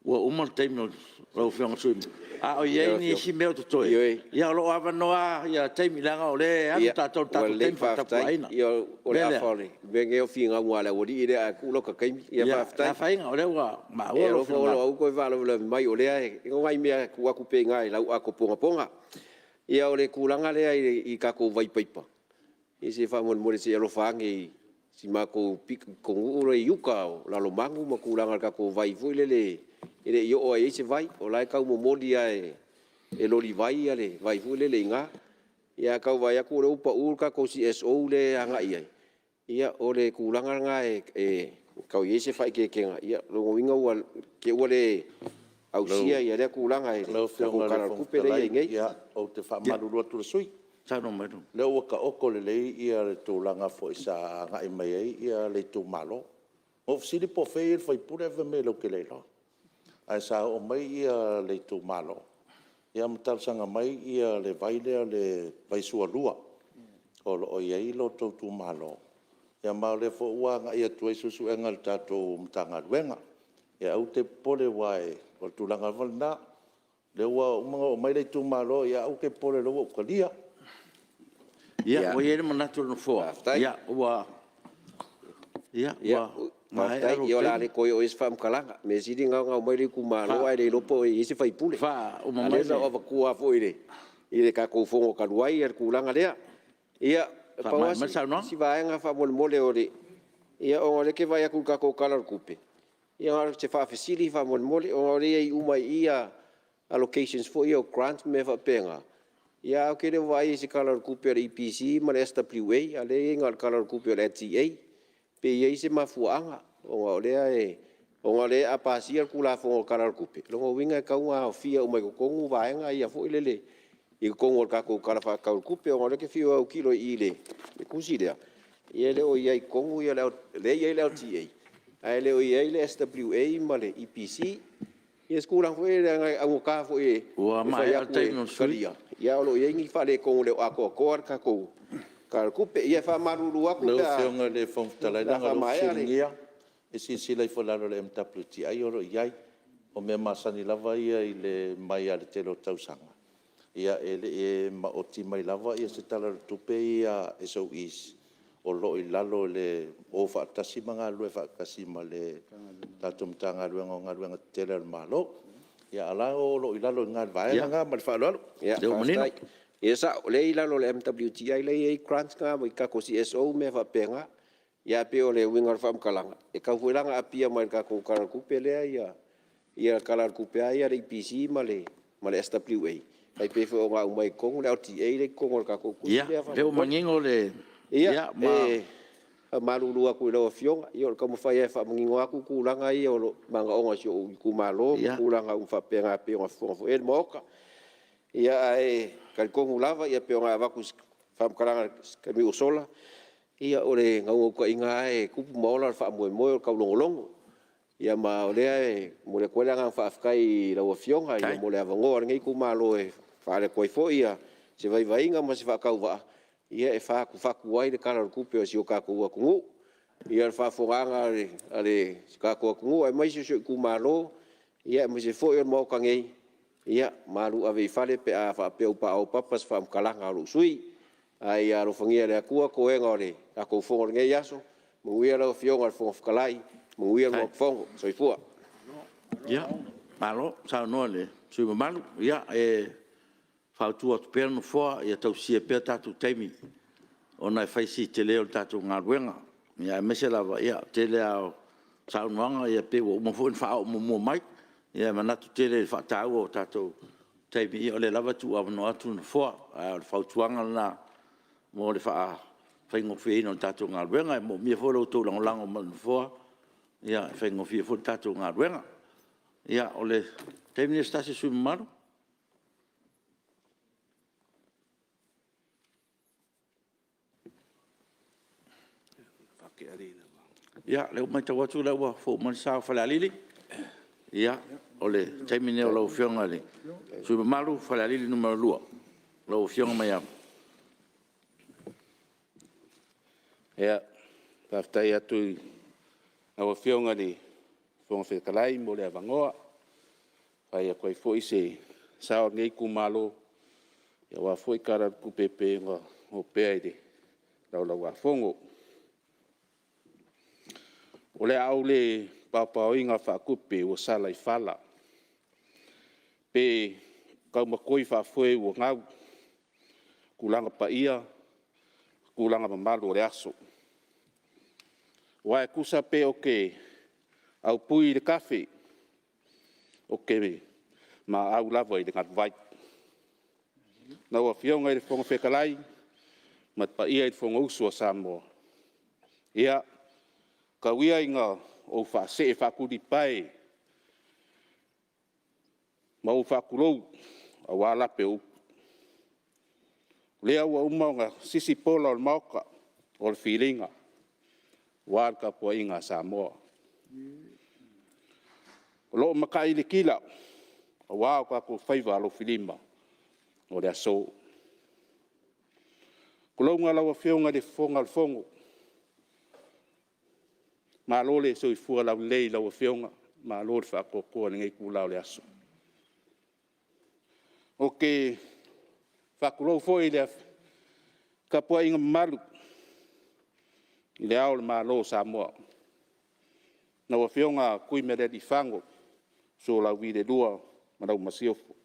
ua uma le taimi o lau Afioga i le sui usufono. A o i ai nisi mea o totoe, ia o lo o avanoa lava taimi, leaga o lea e alu tatou i le tatou taimi faatapulaaina. Ua lelei faafetai. Ia o le afa o le mea lenei o finauga a le aualii lea ae tuu lota taimi. Ia faafetai. Ia, le afaina o lea ua maua E lou alofa Olo finagalo. aua e te toe faalavelave mai, o nai mea e tuu atu pea i ina i lau ato ponapona. Ia o le tulaga lea i tatou vai paipa, ia se faamolemole se i alofa ane i si o matou pitonuu lea i uta o Lalomanu ma tulaga i le tatou vai foi lele e le i oo lava i ai se vai. O la e tau momoli lava e lolivai le vai foi lele i ina. Ae tau vaai atu o lea ua pau le tatou CSO lea e agai i ai, ia o le tulaga lena e tau i ai se faaeteetega, o lona uiga i te i ua le ausia lea tulaga i le Lau tatou Afioga i Tala le o le Fofoga Tupe lea e i ai Fetalai, nei. ia, ou te faamalulu atu i le sui usufono, o lea ua taoto lelei le tulaga foi sa agai mai ai le itumalo. Na ou fesili po o fea le sui usufono ae fai mai latou te le iloa. Ae sa oo mai le itumalo ma talosaga mai le vai lea o le vai sualua o lo o i ai lo outou itumalo, ma o lea foi ua agai atu ai suesuega a le tatou Matagaluega. Ia aua e te popole aua o le tulaga lava lena, o lea ua uma ona oo mai le itumalo, ae aua e te popole o lea ua ou talia. Ia, ua i ai le manatu o le Nofoa, Faafetai. ua maea lou Faafetai. Ia o le a taimi. le toe oo i ai se faamatalaga. O le mea sili lena ona omai le itumalo ae le iloa po o i ai se sui usufono. Faauma A o mai lea sa ou avatua lava foi i le tatou Fono talu ai le tulaga lea. Ia, na pau mai le lava saunoaga. si vaega faamolemole ona o lea ou te vaai atu i le tatou Tala o le Tupe, ia na o se faafesili faamolemole, ona o lea e i ai uma i i allocations foi ia o grants ma mea faapena, ae ou te le o vaai i ai i se Tala o le Tupe a le EPC ma le SWA, a o lea e i ai na o le Tala o le Tupe a le LTA. Pe i ai se mafuaaga, ona o lea a pasia le Tulafono o le Tala o le Tupe, o lona uiga e tatau ona aofia uma i totonu vaega ia foi lele i totonu o le tatou Tala Faatatau o le Tupe. Ona o lea ou te fiu e autilo i i le tusi lea, e le o i ai i totonu ia le… o lea e i ai le LTA, ae le o i ai le SWA ma le EPC. Ia o se tulaga foi lea leaga e augata foi e fai atu e talia, ae o lo o i ai ni faaletonu e le o atoatoa le tatou Tala o le Tupe. Ia e faamalulu atu pe a Lau Afioga i le Fofoga Fetalai, leaga o lea ua faamaea le… fesiligia, e silasila ifo i lalo o le MWTI o lo o i ai. O mea masani lava ia mai lava i le tele o tausaga, e maoti mai lava se Tala o le Tupe ia a SOEs o lo o i lalo o faatasi ma galulue faatasi ma le tatou Matagaluega o Galuega Tetele a le Malo. A o la e o lo o i lalo i ina i le vaega lena. Ma le faaaloalo. Ia Lea ua manino. Faafetai. E sao, o lea e i lalo o le MWTI lea e i ai grants na i tatou CSOs ma mea faapena. Ae pei o le uiga o le faamatalaga, e tatau foi la ona aapia mai i le tatou Tala o le Tupe lea ia le Tala o le Tupe lava ia a le EPC ma le SWA, tai pei foi ona aumai i totonu le LTA lea e i totonu o le tatou tusi Ia, lea o lea ua manino le… Ia, e faamalulu atu i lau Afioga, o le taumafai lava e faamanino atu tulaga ia o manaoga o si ou itumalo ma tulaga uma faapena e pei ona fofoga foi i ai le Maota. Ia ae talitonu lava pei ona avatu se faamatalaga i se taimi ua sola, ia o le naunautaiga lava e tupu ma ola le faamoemoe o le taulogologo. Ia ma o lea e momoli atu ai le agaga faafetai i lau Afioga mo le avanoa o lenei itumalo e faaali atu ai foi se vaivaiga ma se faatauvaa e fatufatu ai le Tala o le Tupe a si o tatou atunuu. Ia le faafofogaaga a si o tatou atunuu aemaise o si ou itumalo, aemaise foi o le Maota nei, ia malu ave i fale pe a faapea ua paopapa se faamatalaga a lou sui usufono. Ae ia alofagia e le Atua toega o le tatou Fono i lenei aso, manuia lau Afioga i le Fofoga Fetalai, manuia le Maota Fono. Soifua. Ia, malo saunoa i le sui usufono mamalu. E fautua atu pea le Nofoa, ia tausisia pea tatou taimi ona e fai si tele o le tatou galuega, aemaise lava o le tele lava o saunoaga e pei ua uma foi ona faaoo muamua mai. Ae manatu tele i le faataua o tatou taimi, ia o lea lava e tuuavanoa atu le Nofoa. Ae o le fautuaga lena mo le faafaigofieina o le tatou galuega. E manaomia foi lo outou lagolago mai i le Nofoa e faigofie ai foi le tatou galuega. Ia, o le taimi lenei o se tasi o sui usufono mamalu. Ia, o lea ua matau atu o lea ua fou mai le sa o Falealili. Ia, o le taimi lenei o lau Afioga i le sui usufono mamalu mo Falealili 2, lau Afioga Maiava. Ia, faafetai atu i lau Afioga i le Fofoga Fetalai mo le avanoa e fai atu ai foi se sao o lenei itumalo aua foi le Tala o le Tupe e pei ona opea i le Laulau-a-Fono. O le a ou le paopaoina faatupe ua sala i fala, pe taumatoi faafoe ua gau tulaga paia ma tulaga mamalu o le aso. Aua e tusa pe ou te aupui i le tafe, ou te maau lava i le galuvai. Lau Afioga i le Fofoga Fetalai ma le paia i le Fonousu a Samoa, ia tau ia ina ou faasee faatulipae ma ou faatulou aua lape o upu. O lea ua uma ona sisi pola o le Maota o le filiga aua le tapuaiga a Samoa. O lo o matai le tila aua o tatou faiva alofilima mo le aso. Tulouna lau Afioga i le Fofoga o le Fono, malo le soifua laulelei i lau Afioga, malo le faatoatoa i lenei itula o le aso. Ou te faatulou foi i le tapuaiga mamalu i Le Ao o le Malo o Samoa, lau Afioga Tuimalealiifano Sualauvi II ma lau Masiofo.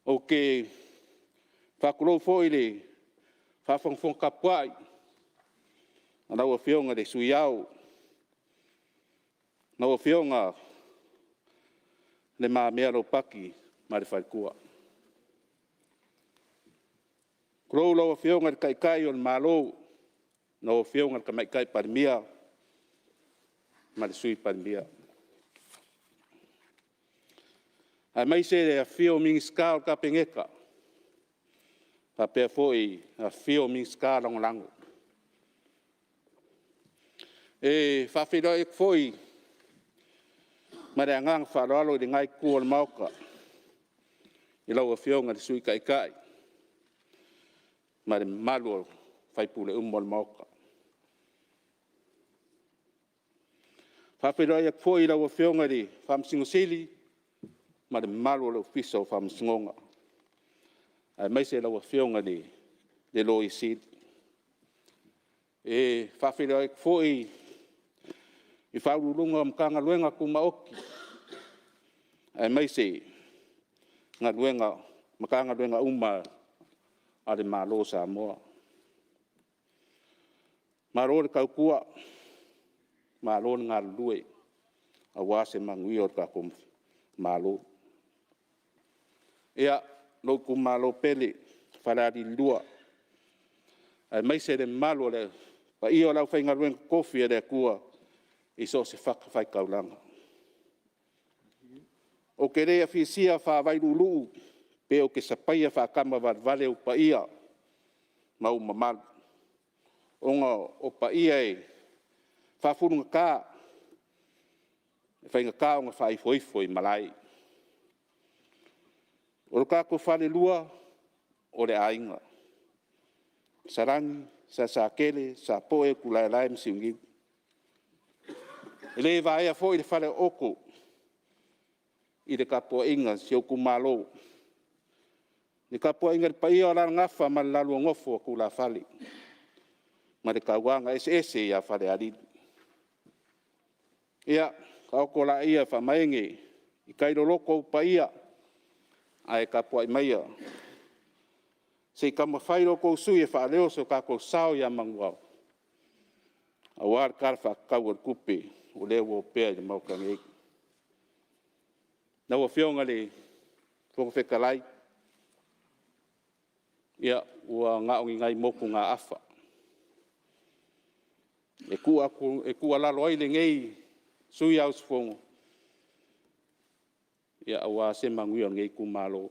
Ou te faatulou foi i le faafogafoga tapuai a lau Afioga i le Sui Ao, lau Afioga Le Mamea Ropati ma le faletua. Tulou lau Afioga i le Taitai o le Malo, lau Afioga i le Tamaitai Palemia ma le Sui Palemia, aemaise le afifio o Minisita o le Kapeneta, faapea foi le afifio o Minisita Lagolago. E faafeiloai atu foi ma le agaga faaaloalo i lena Itu o le Maota i lau Afioga i le Sui Taitai ma le mamalu o sui usufono uma o le Maota. E faafeiloai atu foi i lau Afioga i le Faamasino Sili ma le mamalu o le Ofisa o Faamasinoga, aemaise lau Afioga i le Loia Sili. E faafeiloai atu foi i Ofisa Sili o Pulega o Matagaluega Tumaoti aemaise Matagaluega uma a le Malo o Samoa. Malo le tautua, malo le galulue aua se manuia o le tatou Malo. Ia, lou itumalo pele, Falealili 2, aemaise le mamalu o le paia o le aufaigaluega totofi a le Atua i so o se fatafaitaulaga. Ou te le afisia faavailuuluu pe ou te sapaia faatamavalevale ou paia ma ou mamalu, ona o paia e faafulugata, e faigata ona faaifoifo i malae. O le tatou falelua o le aiga, Salani, Salesatele, Sapoe, Utulaelae ma Siuniu. E le vaea foi le falaooto i le tapuaiga a si ou itumalo, le tapuaiga i le paia o Alalagafa ma le lua nofo a tulafale ma le tauagaeseese ia Falealili. Ia, taoto laia faamaene i tai loloto ou paia, ae tapuai maia se i taumafai lo outou sui usufono e faaleo so tatou sao ia manuvao, aua le Tala Faatatau o le Tupe o lea ua opea i le Maota nei. Lau Afioga i le Fofoga Fetalai, ia ua na o ni nai motugaafa e tuualalo ai lenei sui usufono aua se manuia o lenei itumalo.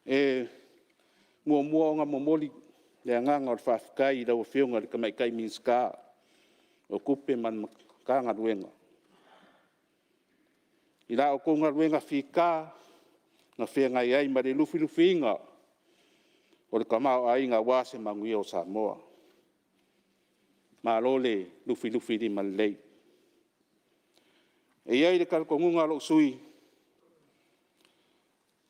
E muamua ona momoli le agaga o le faafetai i lau Afioga i le Tamaitai Minisita o Tupe ma le Matagaluega i la outou galuega fita na feagai ai ma le lufilufiina o le tamaoaiga aua se manuia o Samoa. Malo le lufilufilimalelei. E i ai le talitonuga o lou sui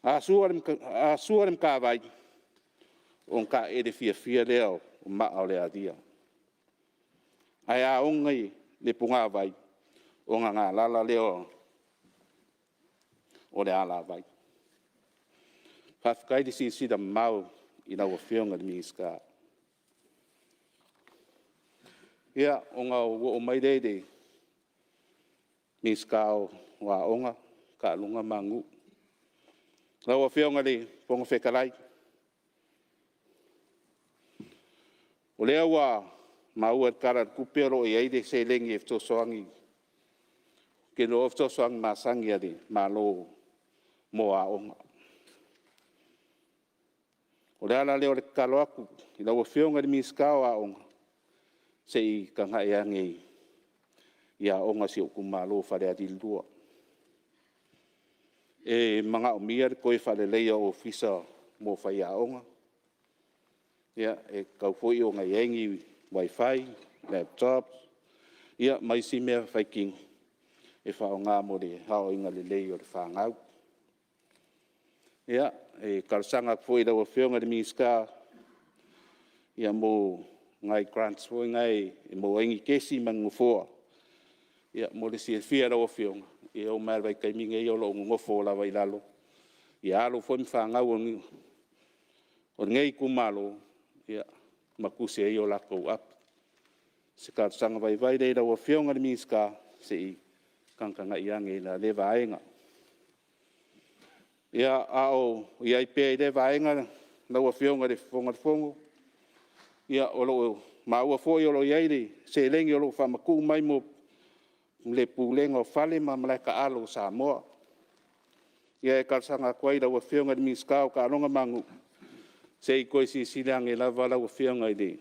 usufono, a sua le matavai, ona taeele fiafia lea o maa o le alia. Ae a oge le punavai, ona galala lea o le alavai. Faafetai le silasila mamao i lau Afioga i le Minisita. Ia, ona ou oo mai lea i le Minisita o Aoga, Taaloga ma Aganuu. Lau Afioga i le Fofoga Fetalai, o lea ua maua i le Tala o le Tupe o lo o i ai le seleni e fesoasoani, ou te iloa o fesoasoani masani a le Malo mo aoga. O le ala lea o le tatalo atu i lau Afioga i le Minisita o Aoga, se i tagai ane i aoga a si ou itumalo o Falealili 2. E manaomia le toe faaleleia o Ofisa mo faiaoga, e tatau foi ona i ai ni wifi, laptops ma isi mea faitino e faaaoga mo le aoaoina lelei o le fanau. Ia, e talosaga atu foi i lau Afioga i le Minisita mo nai grants foi nei e maua ai ni kesi ma ni nofoa. Mo le silafia e lau Afioga, e oo mai lava i le vaitaimi lenei o lo o nonofo lava i lalo alo foi ma fanau a lenei itumalo ma tusi ai o latou api. O se talosaga vaivai lea i lau Afioga i le Minisita, se i tagatagai ane i la lea vaega. Ia, a o i ai pea i lea vaega lau Afioga i le Fofoga Fetalai, ia o lo o maua foi o lo o i ai le seleni o lo o faamatuu mai mo le Pulega o Fale ma Malae Taalo o Samoa. Ia e talosaga atu ai i lau Afioga i le Minisita o Taaloga ma Aganuu, se i toe silasila ane lava lau Afioga i le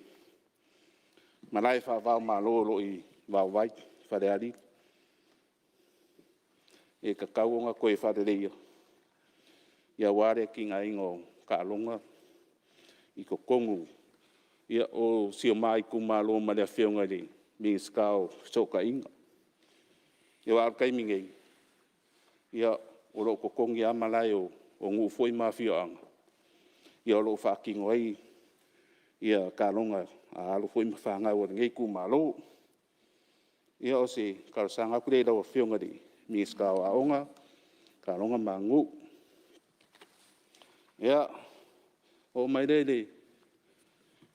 malae faava-o-Malo o lo o i Vaovai Falealili. E tatau ona toe faaleleia aua le atinaeina o taaloga i totonu o si o ma itumalo ma le Afioga i le Minisita o Fesootaiga. Aua o le taimi nei, o lo o totogi lava malae o nuu foi ma afioaga o lo o faatino ai taaloga a alo foi ma fanau a lenei itumalo. Ia o se talosaga atu lea i lau Afioga i le Minisita o Aoga, Taaloga ma Aganuu. Ia, ona oo mai lea i le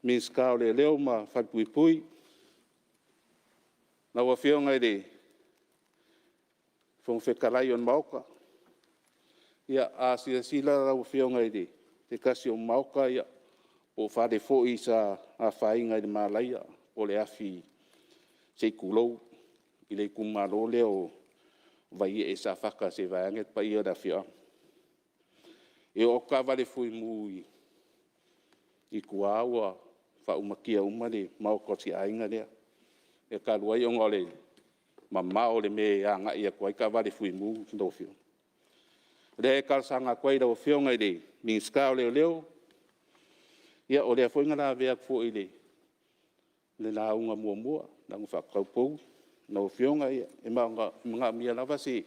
Minisita o Leoleo ma Falepuipui. Lau Afioga i le Fofoga Fetalai o le Maota, ia a silasila lau Afioga i se tasi o maota po o fale foi sa afaina i le malaia po o le afi se i tulou i le itumalo lea o Vaiee Safata se i vaeane le paia o le afioaga. E oo atu taavale fuimu i tua ua faaumatia uma le maota o si aiga lea. E talu ai ona o le mamao o le mea e agai atu ai taavale fuimu lau Afioga. O lea e talosaga atu ai i lau Afioga i le Minisita o Leoleo, ia o lea foi na lavea atu foi i le lauga muamua, lauga faataupou lau Afioga, e manaomia lava se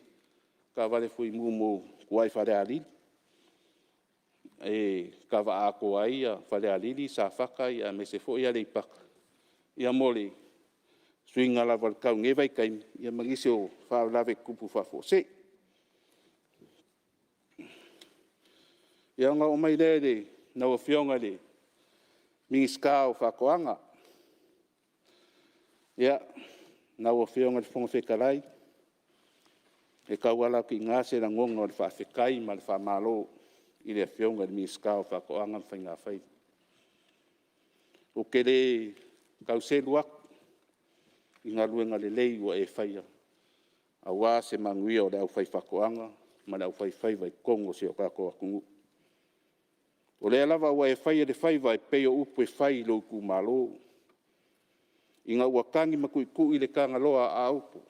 taavale fuimu mo tua i Falealili, e kava atoa ai Falealili, Safata aemaise foi Aleipata mo le suiga lava o le tau i lenei vaitaimi ma nisi o faalavelave tutupu faafuasei. Ia ona oo mai lea i lau Afioga i le Minisita o Faatoaga. Lau Afioga i le Fofoga Fetalai, e tauala atu i ina se lagona o le faafetai ma le faamalo i le Afioga i le Minisita o Faatoaga ma Faigafaiva. Ou te le tau selu atu i galuega lelei ua e faia aua se manuia o le aufaifaatoaga ma le aufaifaiva i totonu o si o tatou atunuu. O lea lava ua e faia le faiva e pei o upu e fai i lou itumalo, ina ua tagi ma tuitui le Tagaloa Aopo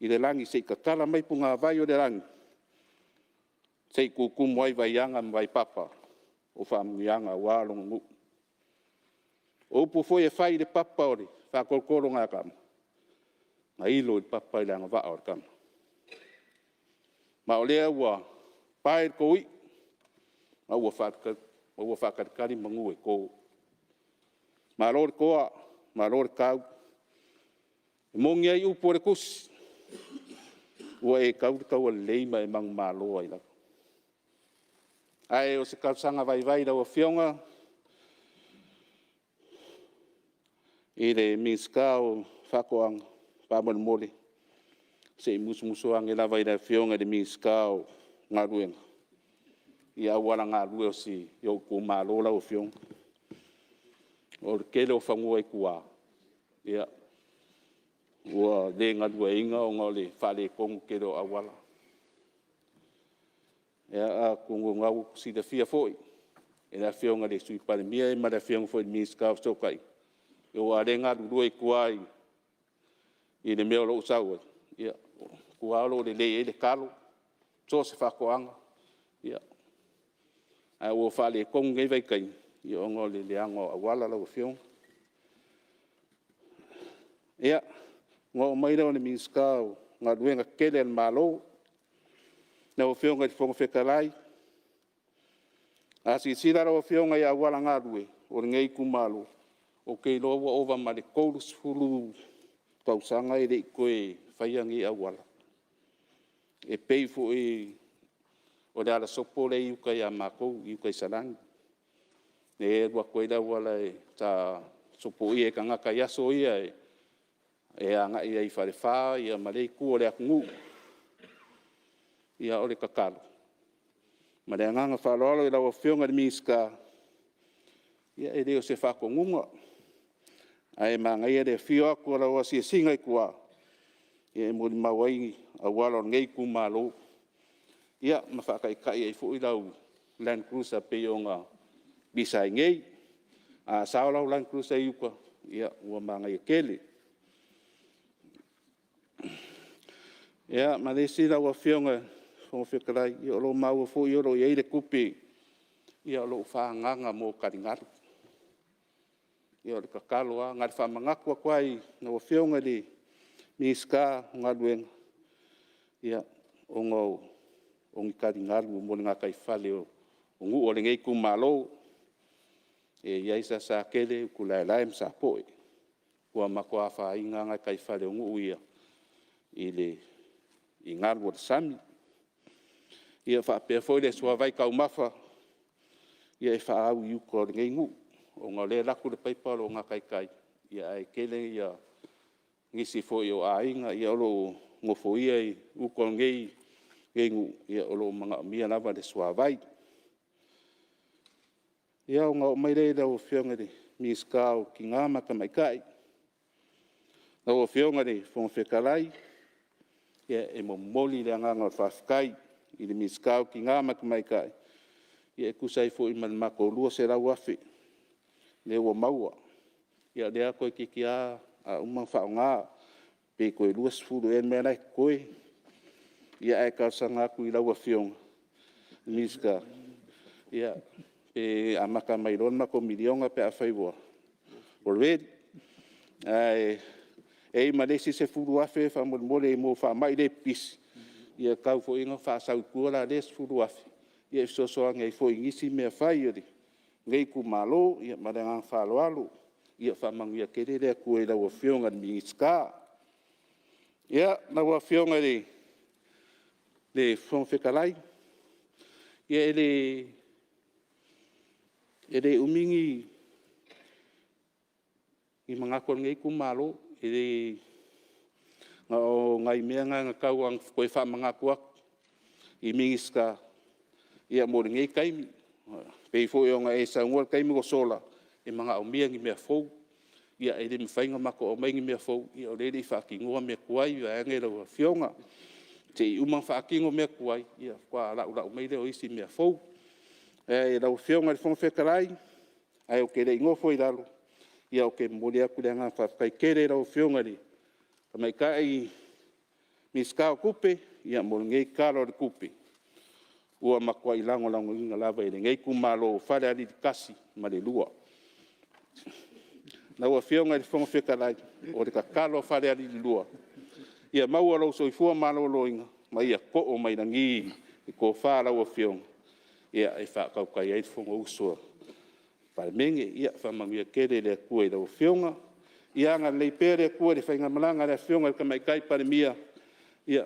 i le lagi se i tatala mai punavai o le lagi, se i tutumu ai vaiaga ma vaipapa o faamanuiaga aua lona nuu. O upu foi e fai i le papa o le faatolotologatama, na ilo i le papa i le agavaa o le tama. Ma o lea ua pae le toiu ma ua faatalitali manu e to. Malo le toa, malo le tau. E moni ai upu o le Tusi, “Ua e tau le taua lelei ma e manumalo ai lava.” Ae o se talosaga vaivai i lau Afioga i le Minisita o Faatoaga, faamolemole se i musumusu ane lava i le Afioga i le Minisita o Galuega i auala galue o si ou itumalo lau Afioga. O le tele o fanua i tua, ua le galueaiina ona o le faaletonu tele o auala. Ia atonu o lena ua silafia foi e le Afioga i le Sui Palemia ma le Afioga foi i le Minisita o Fesootaiga, aua o lea e galulue i tua i le mea o lo o ou sau ai, ia o tua o lo o lelei ai le talo, so o se faatoaga, ae ua faaletonu lenei vaitaimi ona o le leaga o auala lau Afioga. Ia, ona oo mai lea i le Minisita o Galuega Tetele a le Malo. Lau Afioga i le Fofoga Fetalai, a silasila lau Afioga i auala galue o lenei itumalo, ou te iloa ua ova ma le 30 tausaga e le i toe faia nei auala. E pei foi o le alasopo lea e i uta ia matou i uta i Salani, lea e alu atu ai le auala sa sopoia e tagata i aso ia e agai ai i Falefa ma lea itu o le atunuu. Ia o le tatalo ma le agaga faaaloalo i lau Afioga i le Minisita, ia e le o se faatonuga, ae manaia le afio atu o lau asiasiga i tua e molimau ai auala o lenei itumalo, ia ma faataitai ai foi lau land cruiser e pei ona pisa ai nei. A sao lau land cruiser i uta, ia ua manaia tele. Ia ma le isi lau Afioga i le Fofoga Fetalai, o lo o maua foi o lo o i ai le tupe o lo o faaagaaga mo taligalu. Ia o le tatalo lava, na ona faamanatu atu lava i lau Afioga i le Minisita o Galuega, ona o ni taligalu mo le gataifale o nuu o lenei itumalo e i ai Salesatele, Utulaelae ma Sapoe, ua matua afaina lava gataifale o nuu ia i galu o le sami. Ia faapea foi le suavai taumafa e faaau i uta o lenei nuu, ona o lea e alu atu le paipa o lo o gatai i tai, ae tele nisi foi o aiga o lo o nofoia uta o lenei nuu, o lo o manaomia lava le suavai. Ia ona oo mai lea i lau Afioga i le Minisita o Tina ma Tamaitai. Lau Afioga i le Fofoga Fetalai, ia e momoli le agaga o le faafetai i le Minisita o Tina ma Tamaitai e tusa ai foi ma le matou $200,000 lea ua maua. Ia o lea toeitiiti lava a uma ona faaaoga, pe toe 20 ea le mea la e totoe. Ia ae talosaga atu i lau Afioga i le Minisita, pe amata mai loa le matou $1 miliona pe afai ua ready. Ae i ai ma le isi $10,000 faamolemole mo faamai le pipisi, ia tatau foi ona faasau i tua la lea $10,000 e fesoasoani ai foi i nisi mea fai a lenei itumalo. Ia ma le agaga faaaloalo. Ia faamanuia tele le Atua i lau Afioga i le Minisita. Ia, lau Afioga i le Fofoga Fetalai, ia e le umi ni manatu o lenei itumalo, na o nai mea na e tau lava ina toe faamanatu atu i Minisita mo lenei taimi. E pei foi ona e saunoa i le taimi ua sola, e manaomia ni mea fou. Ia e le mafai ona matou aumaia ni mea fou o lea e le i faatinoina mea tuai vaeane lau Afioga. Se i uma ona faatino mea tuai ona faatoa laulau mai lea o isi mea fou. Lau Afioga i le Fofoga Fetalai, ae ou te le i nofo i lalo, ou te momoli atu le agaga faafetai tele i lau Afioga i le Tamaitai Minisita o Tupe mo lenei Tala o le Tupe, ua matuai lagolagoina lava e lenei itumalo o Falealili 1 ma le 2. Lau Afioga i le Fofoga Fetalai, o le tatalo a Falealili 2, ia maua lou soifua maloloina, ma ia to mai lagi le tofa a lau Afioga e faatautai ai le Fonousu a le Palemene. Ia faamanuia tele le Atua i lau Afioga. Ia agalelei pea le Atua i le faigamalaga a le Afioga i le Tamaitai Palemia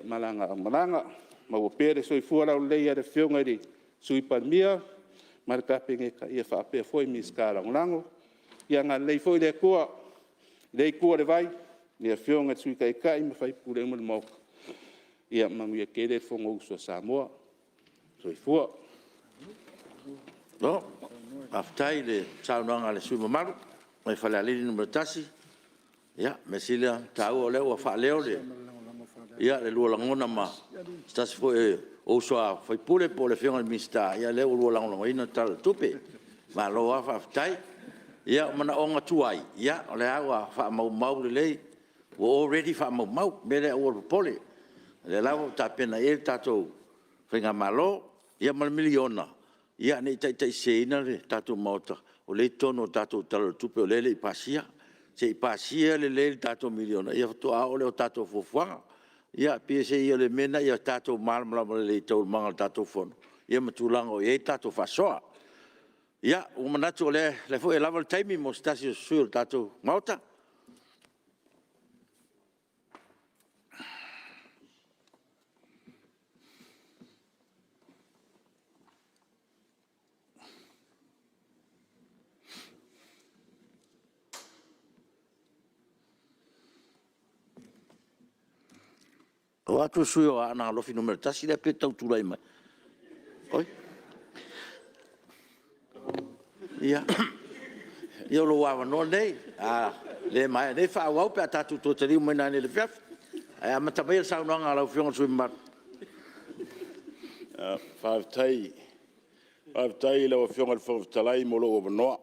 ma lana aumalaga. Maua pea le soifua laulelei i le Afioga i le Sui Palemia ma le Kapeneta faapea foi Minisita Lagolago. Ia agalelei foi le Atua i lea Itu o le vai i le Afioga i le Sui Taitai ma sui usufono uma o le Maota. Ia manuia tele le Fonousu a Samoa. Soifua. Malo faafetai i le saunoaga a le sui usufono mamalu mai Falealili 1. Ia, o le mea sili lava ona taua o lea ua faaleo le lua lagona ma se tasi foi o uso a sui usufono po o le Afioga i le Minisita, ia o lea ua lua lagolagoina le Tala o le Tupe. Malo lava faafetai. Ia, o manaoga tuai, o lea lava ua faamaumau lelei, ua already faamaumau. O le mea lea aua le popole, o lea lava ua tapena i ai le tatou faigamalo. Ia ma le $1 miliona, ia ne i taitaiseseina le tatou Maota, o lea e i totonu o le tatou Tala o le Tupe o lea e le i pasia. Se i pasia lelei le tatou $1 miliona ona faatoa oo lea o tatou fuafuaga. Ia peiseai o le mea lena ia tatou malamalama lelei i taualumaga o le tatou Fono ia ma tulaga o i ai le tatou faasoa. Ia, ua manatu o lea foi e lava le taimi mo se tasi o sui usufono o le tatou Maota. atu le sui usufono mo Aana Alofi Nu.1 lea e pei e tau tulai mai. Oi, ia o lou avanoa lenei. A le maea nei, faaauau pe a tatou toe taliu mai nanei i le afiafi. Ae amata maia le saunoaga a lau Afioga i le sui usufono mamalu. Faafetai i lau Afioga i le Fofoga Fetalai mo lou avanoa.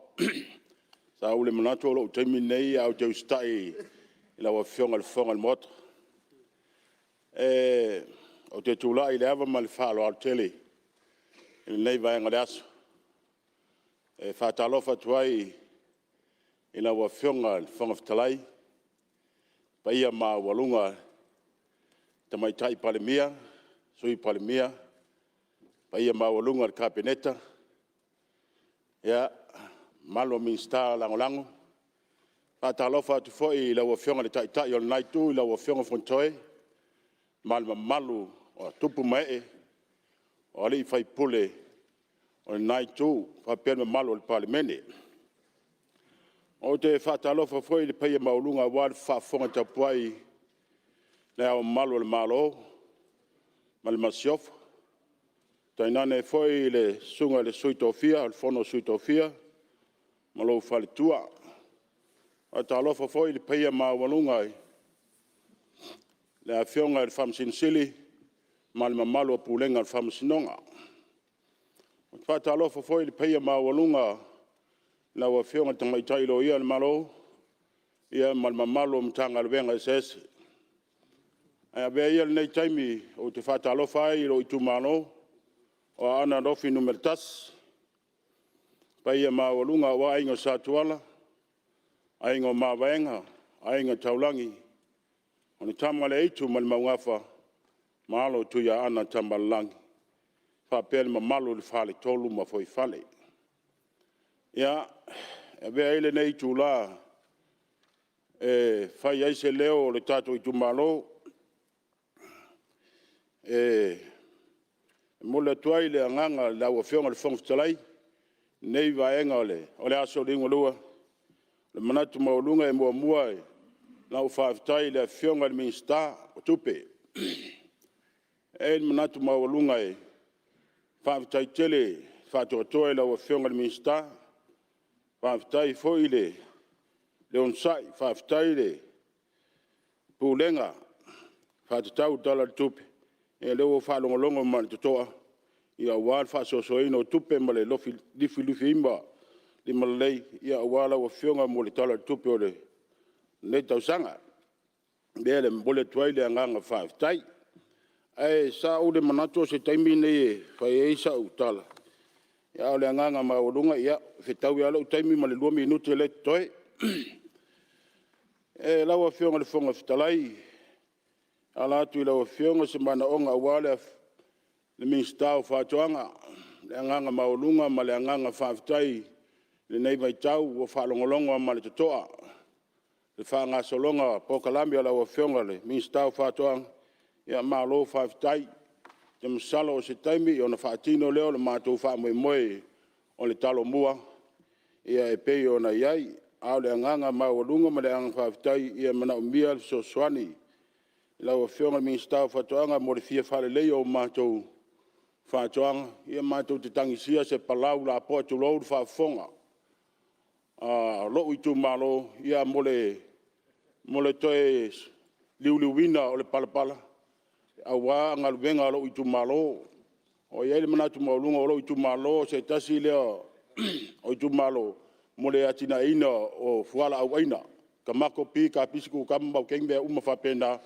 Sa ou le manatu o lou taimi lenei ae ou te usitai i lau Afioga i le Fofoga o le Maota. Ou te tulai i le ava ma le faaaloalo tele i lenei vaega o le aso e faatalofa atu ai i lau Afioga i le Fofoga Fetalai, le paia maualuga i le Tamaitai Palemia, Sui Palemia, paia maualuga i le Kapeneta, ia, mamalu o Minisita Lagolago. Faatalofa atu foi i lau Afioga i le Taitai o lena Itu lau Afioga Fonotoe ma le mamalu o tupu ma ee o alii ma faipule o lena Itu faapea le mamalu o le Palemene. Ou te faatalofa foi i le paia maualuga aua le faafofoga tapuai a Le Ao Mamalu o le Malo ma le Masiofo, tainane foi le Susuga i le Sui Tofia o le Fono a Sui Tofia ma lou faletua. Faatalofa foi i le paia maualuga i le Afioga i le Faamasino Sili ma le mamalu o le Pulega o le Faamasinoga. Faatalofa foi i le paia maualuga i lau Afioga i le Tamaitai Loia o le Malo, ia ma le mamalu o Matagaluega eseese. Ae avea ia lenei taimi ou te faatalofa ai i lou itumalo o Aana Alofi Nu.1, paia maualuga aua Aiga Sa Tuala, Aiga o Mavaega, Aiga Taulagi, o le Tama a le Aitu ma le Maugafa ma alo o Tuiaana Tamaalelagi, faapea le mamalu i le Faletolu ma Fuaifale. Ia, e avea ai lenei itula e fai ai se leo o le tatou itumalo e momoli atu ai le agaga i lau Afioga i le Fofoga Fetalai i lenei vaega o le aso liugalua. O le manatu maualuga e muamua ona ou faafetai i le Afioga i le Minisita o Tupe. E i ai le manatu maualuga e faafetai tele faatoatoa i lau Afioga i le Minisita, faafetai foi le onosai, faafetai le Pulega faatatau i le Tala o le Tupe, ia o lea ua ou faalogologo ma le totoa aua le faasoasoaina o tupe ma le lufilufilimalelei aua lau Afioga mo le Tala o le Tupe o lenei tausaga. O le mea lea e momoli atu ai le agaga faafetai. Ae sa ou le manatu o se taimi lenei e fai ai sau tala, a o le agaga maualuga, e fetaui lava lou taimi ma le 2 minute lea e totoe. Lau Afioga i le Fofoga Fetalai, e ala atu i lau Afioga se manaoga aua le Minisita o Faatoaga. O le agaga maualuga ma le agaga faafetai i lenei vaitau ua faalogologo lava ma le totoa i le faagasologa o polokalame a lau Afioga i le Minisita o Faatoaga, ia malo faafetai. Ou te masalo o se taimi ona faatino lea o le matou faamoemoe o le Talomua e pei ona i ai. A o le agaga maualuga ma le agaga faafetai, e manaomia le fesoasoani i lau Afioga i le Minisita o Faatoaga mo le fia faaleleia o matou faatoaga, ia matou te tagisia se palau lapoa tulou le faafofoga a lou itumalo mo le toe liuliuina o le palapala aua galuega a lou itumalo. Ua i ai le manatu maualuga o lou itumalo o se tasi lea o itumalo mo le atinaeina o fualaau aina, tamato, pi, kapisi, kukama, maukeni ma mea uma faapena.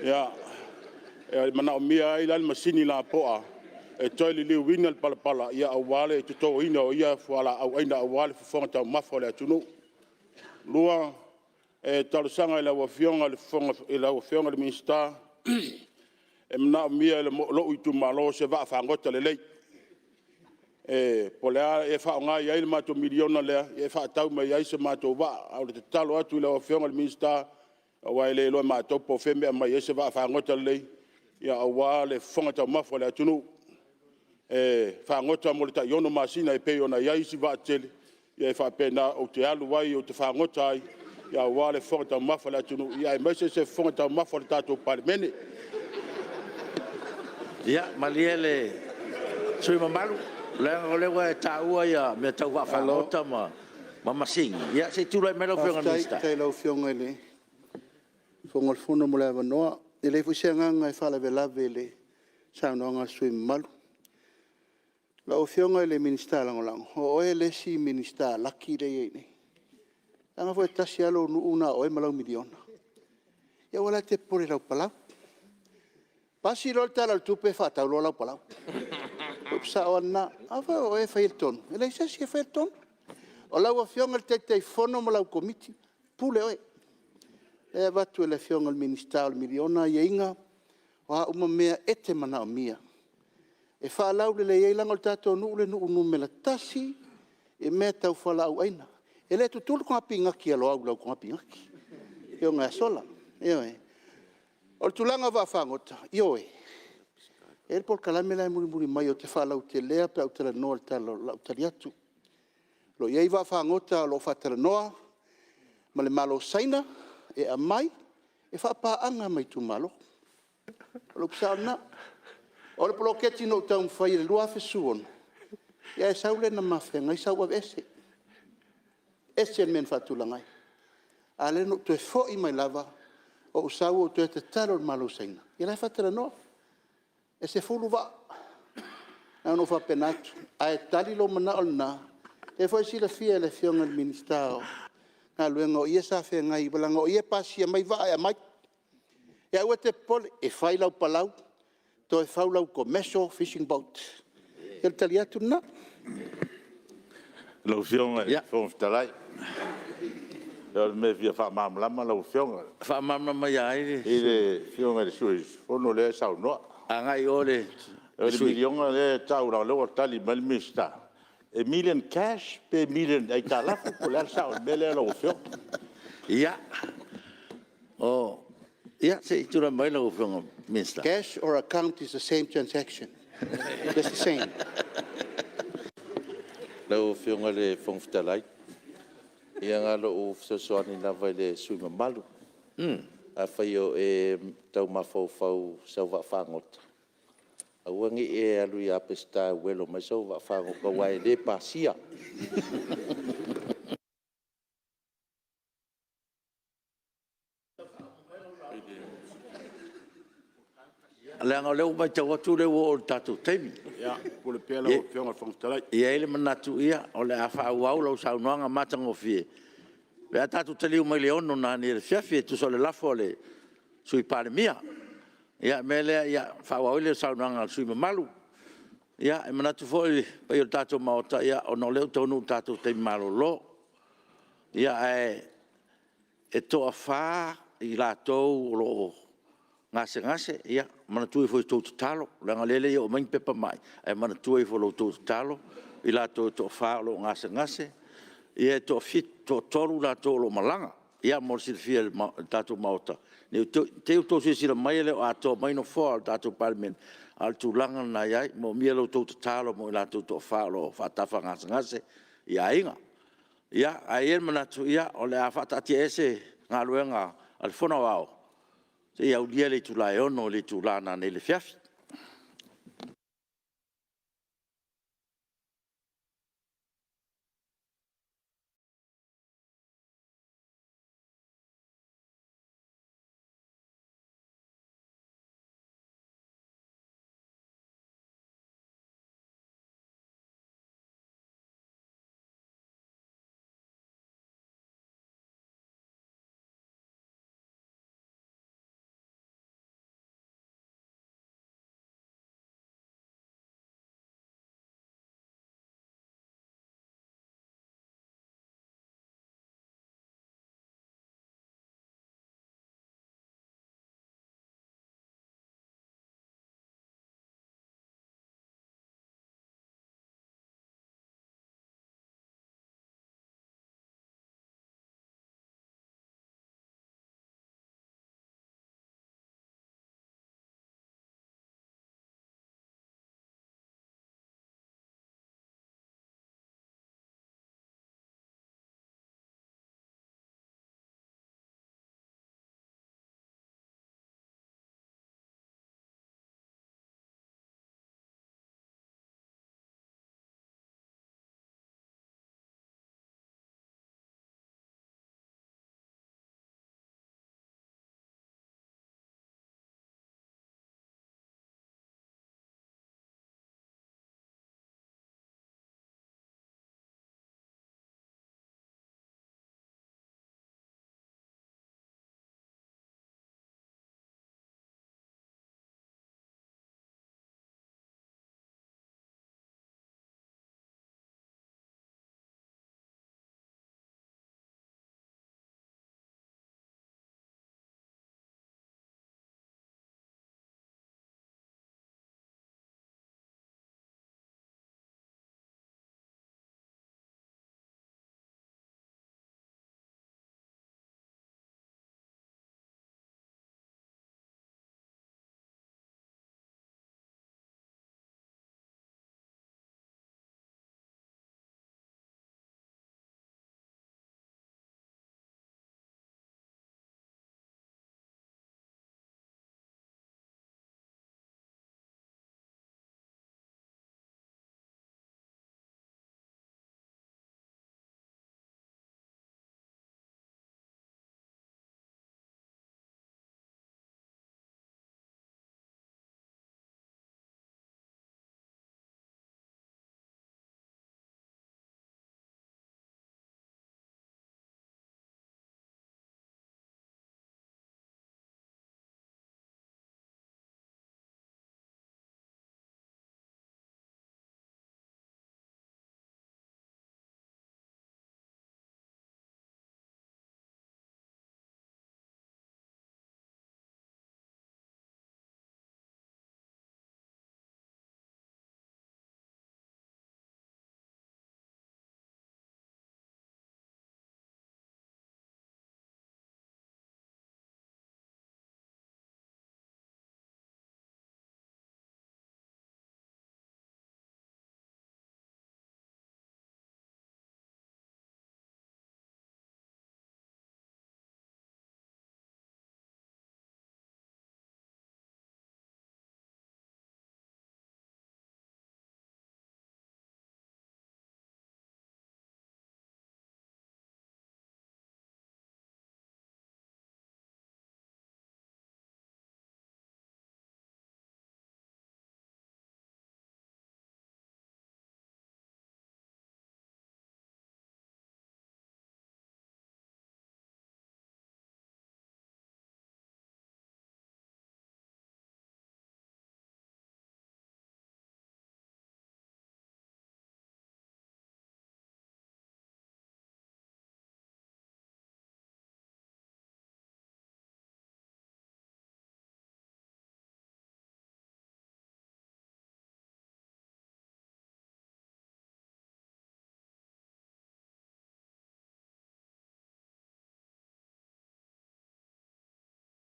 E manaomia ai la le masini lapoa e toe liliuina le palapala aua le totoina o ia fualaau aina aua le fofoga taumafa o le atunuu. Lua, e talosaga i lau Afioga i le Minisita, e manaomia e lou itumalo se vaafagota lelei e faaaoga i ai le matou $1 miliona lea e faatau mai ai se matou vaa. A o le tatalo atu i lau Afioga i le Minisita, aua e le iloa e matou po o fea e aumai ai se vaafagota lelei aua le fofoga taumafa o le atunuu, e fagota mo le tai 6 masina e pei ona i ai isi vaa tetele, ia e faapena ou te alu ai ou te fagota ai aua le fofoga taumafa o le atunuu, aemaise se fofoga taumafa o le tatou Palemene. Ia malie le sui usufono mamalu, leaga o lea ua e taua ia mea tau vaafagota ma masini. Ia se i tulai mai lau Afioga i le Minisita. Faafetai i lau Afioga i le Fofoga Fetalai mo le avanoa. E leai foi se agaga e faalavelave i le saunoaga a le sui usufono mamalu. Lau Afioga i le Minisita Lagolago, o oe le isi Minisita laki lea e i ai nei. Leaga foi e tasi lava lou nuu na o oe ma lau miliona. Ia aua la e te popole i lau palau. Pasi loa le Tala o le Tupe faatau loa lau palau. O le upu sao lava lena. A foi o oe e faia le tonu, e leai se isi e faia le tonu. O lau Afioga i le Taitaifono ma lau Komiti, pule oe. O lea e avatu e le Afioga i le Minisita o le miliona aiaiga, o a uma mea e te manaomia e faalaulelei ai, leaga o le tatou nuu le nuu numera 1 i mea tau fualaau aina. E le tutu le toga pinati a Loau i lau toga pinati le Afioga ia Sola. Ioe. O le tulaga o vaafagota, ioe, e i ai le polokalame la e mulimuli mai ou te faalauteleina pe a ou talanoa i le lau tali atu. O lo o i ai vaafagota o lo o faatalanoa ma le Malo o Saina e aumai e faapaaga ma itumalo. O le upu sao lena. O le poloketi na ou taumafaia i le 2016, ae sau le na ma feagai sau aveese, ese le mea na faatulaga ai. A o lea na ou toe foi mai lava ou sau ou toe tatalo i le Malo o Saina, ia o la e faatalanoa. E 10 vaa, na ona ou faapena atu, ae tali lou manao lena, o lea foi e silafia e le Afioga i le Minisita o Galuega o ia sa feagai, leaga o ia e pasia mai vaa e aumai. Ia aua e te popole, e fai lau palau, toe fau lau commercial fishing boat. Ia o le tali atu lena. Lau Afioga i le Fofoga Fetalai, o le mea e fia faamalamalama lau Afioga. Faamalamalama ia ai? I le Afioga i le sui usufono lea e saunoa. Agai i o i le O le miliona lea e tau, leaga o lea ua tali mai le Minisita, e million cash pe million aitalafu po o le a le sao o le mea lea lau Afioga? Ia, se i tulai mai lau Afioga i le Minisita. Cash or account is the same transaction, just the same. Lau Afioga i le Fofoga Fetalai, ia na ona ou fesoasoani lava i le sui usufono mamalu. Afai o e tau mafaufau i sau vaafagota, aua ne i e alu ia Peseta e uelo mai sau vaafagota aua e le pasia. Leaga o lea ua matau atu o lea ua oo i le tatou taimi. E i ai le manatu o le a faaauau lau saunoaga matagofie pe a tatou taliu mai i le 6:00 nanei i le afiafi e tusa o le lafo a le Sui Palemia. O le mea lea, faaauau ai lea o le saunoaga a le sui usufono mamalu. E manatu foi le paia o le tatou Maota, ona o lea ua taunuu i le tatou taimi malolo. Ae toa-4 i latou o lo o gasegase, ia manatua ifo i a outou tatalo, leaga o lea e le i oo mai ni pepa mai, ae manatua ifo i la outou tatalo i latou e toa-4 o lo o gasegase. Ia e toa-3 i latou o lo o malaga. Ia mo le silafia e le tatou Maota, ne i te i ua outou silasila mai e le o atoa mai Nofoa o le tatou Palemene, a o le tulaga lena e i ai. E manaomia la outou tatalo mo i latou e toa-4 o lo o faatafa gasegase i aiga. Ae i ai le manatu, o le a faataatiaese Galuega a le Fono Aoao seia aulia le itula e 6:00 i le itula nanei i le afiafi.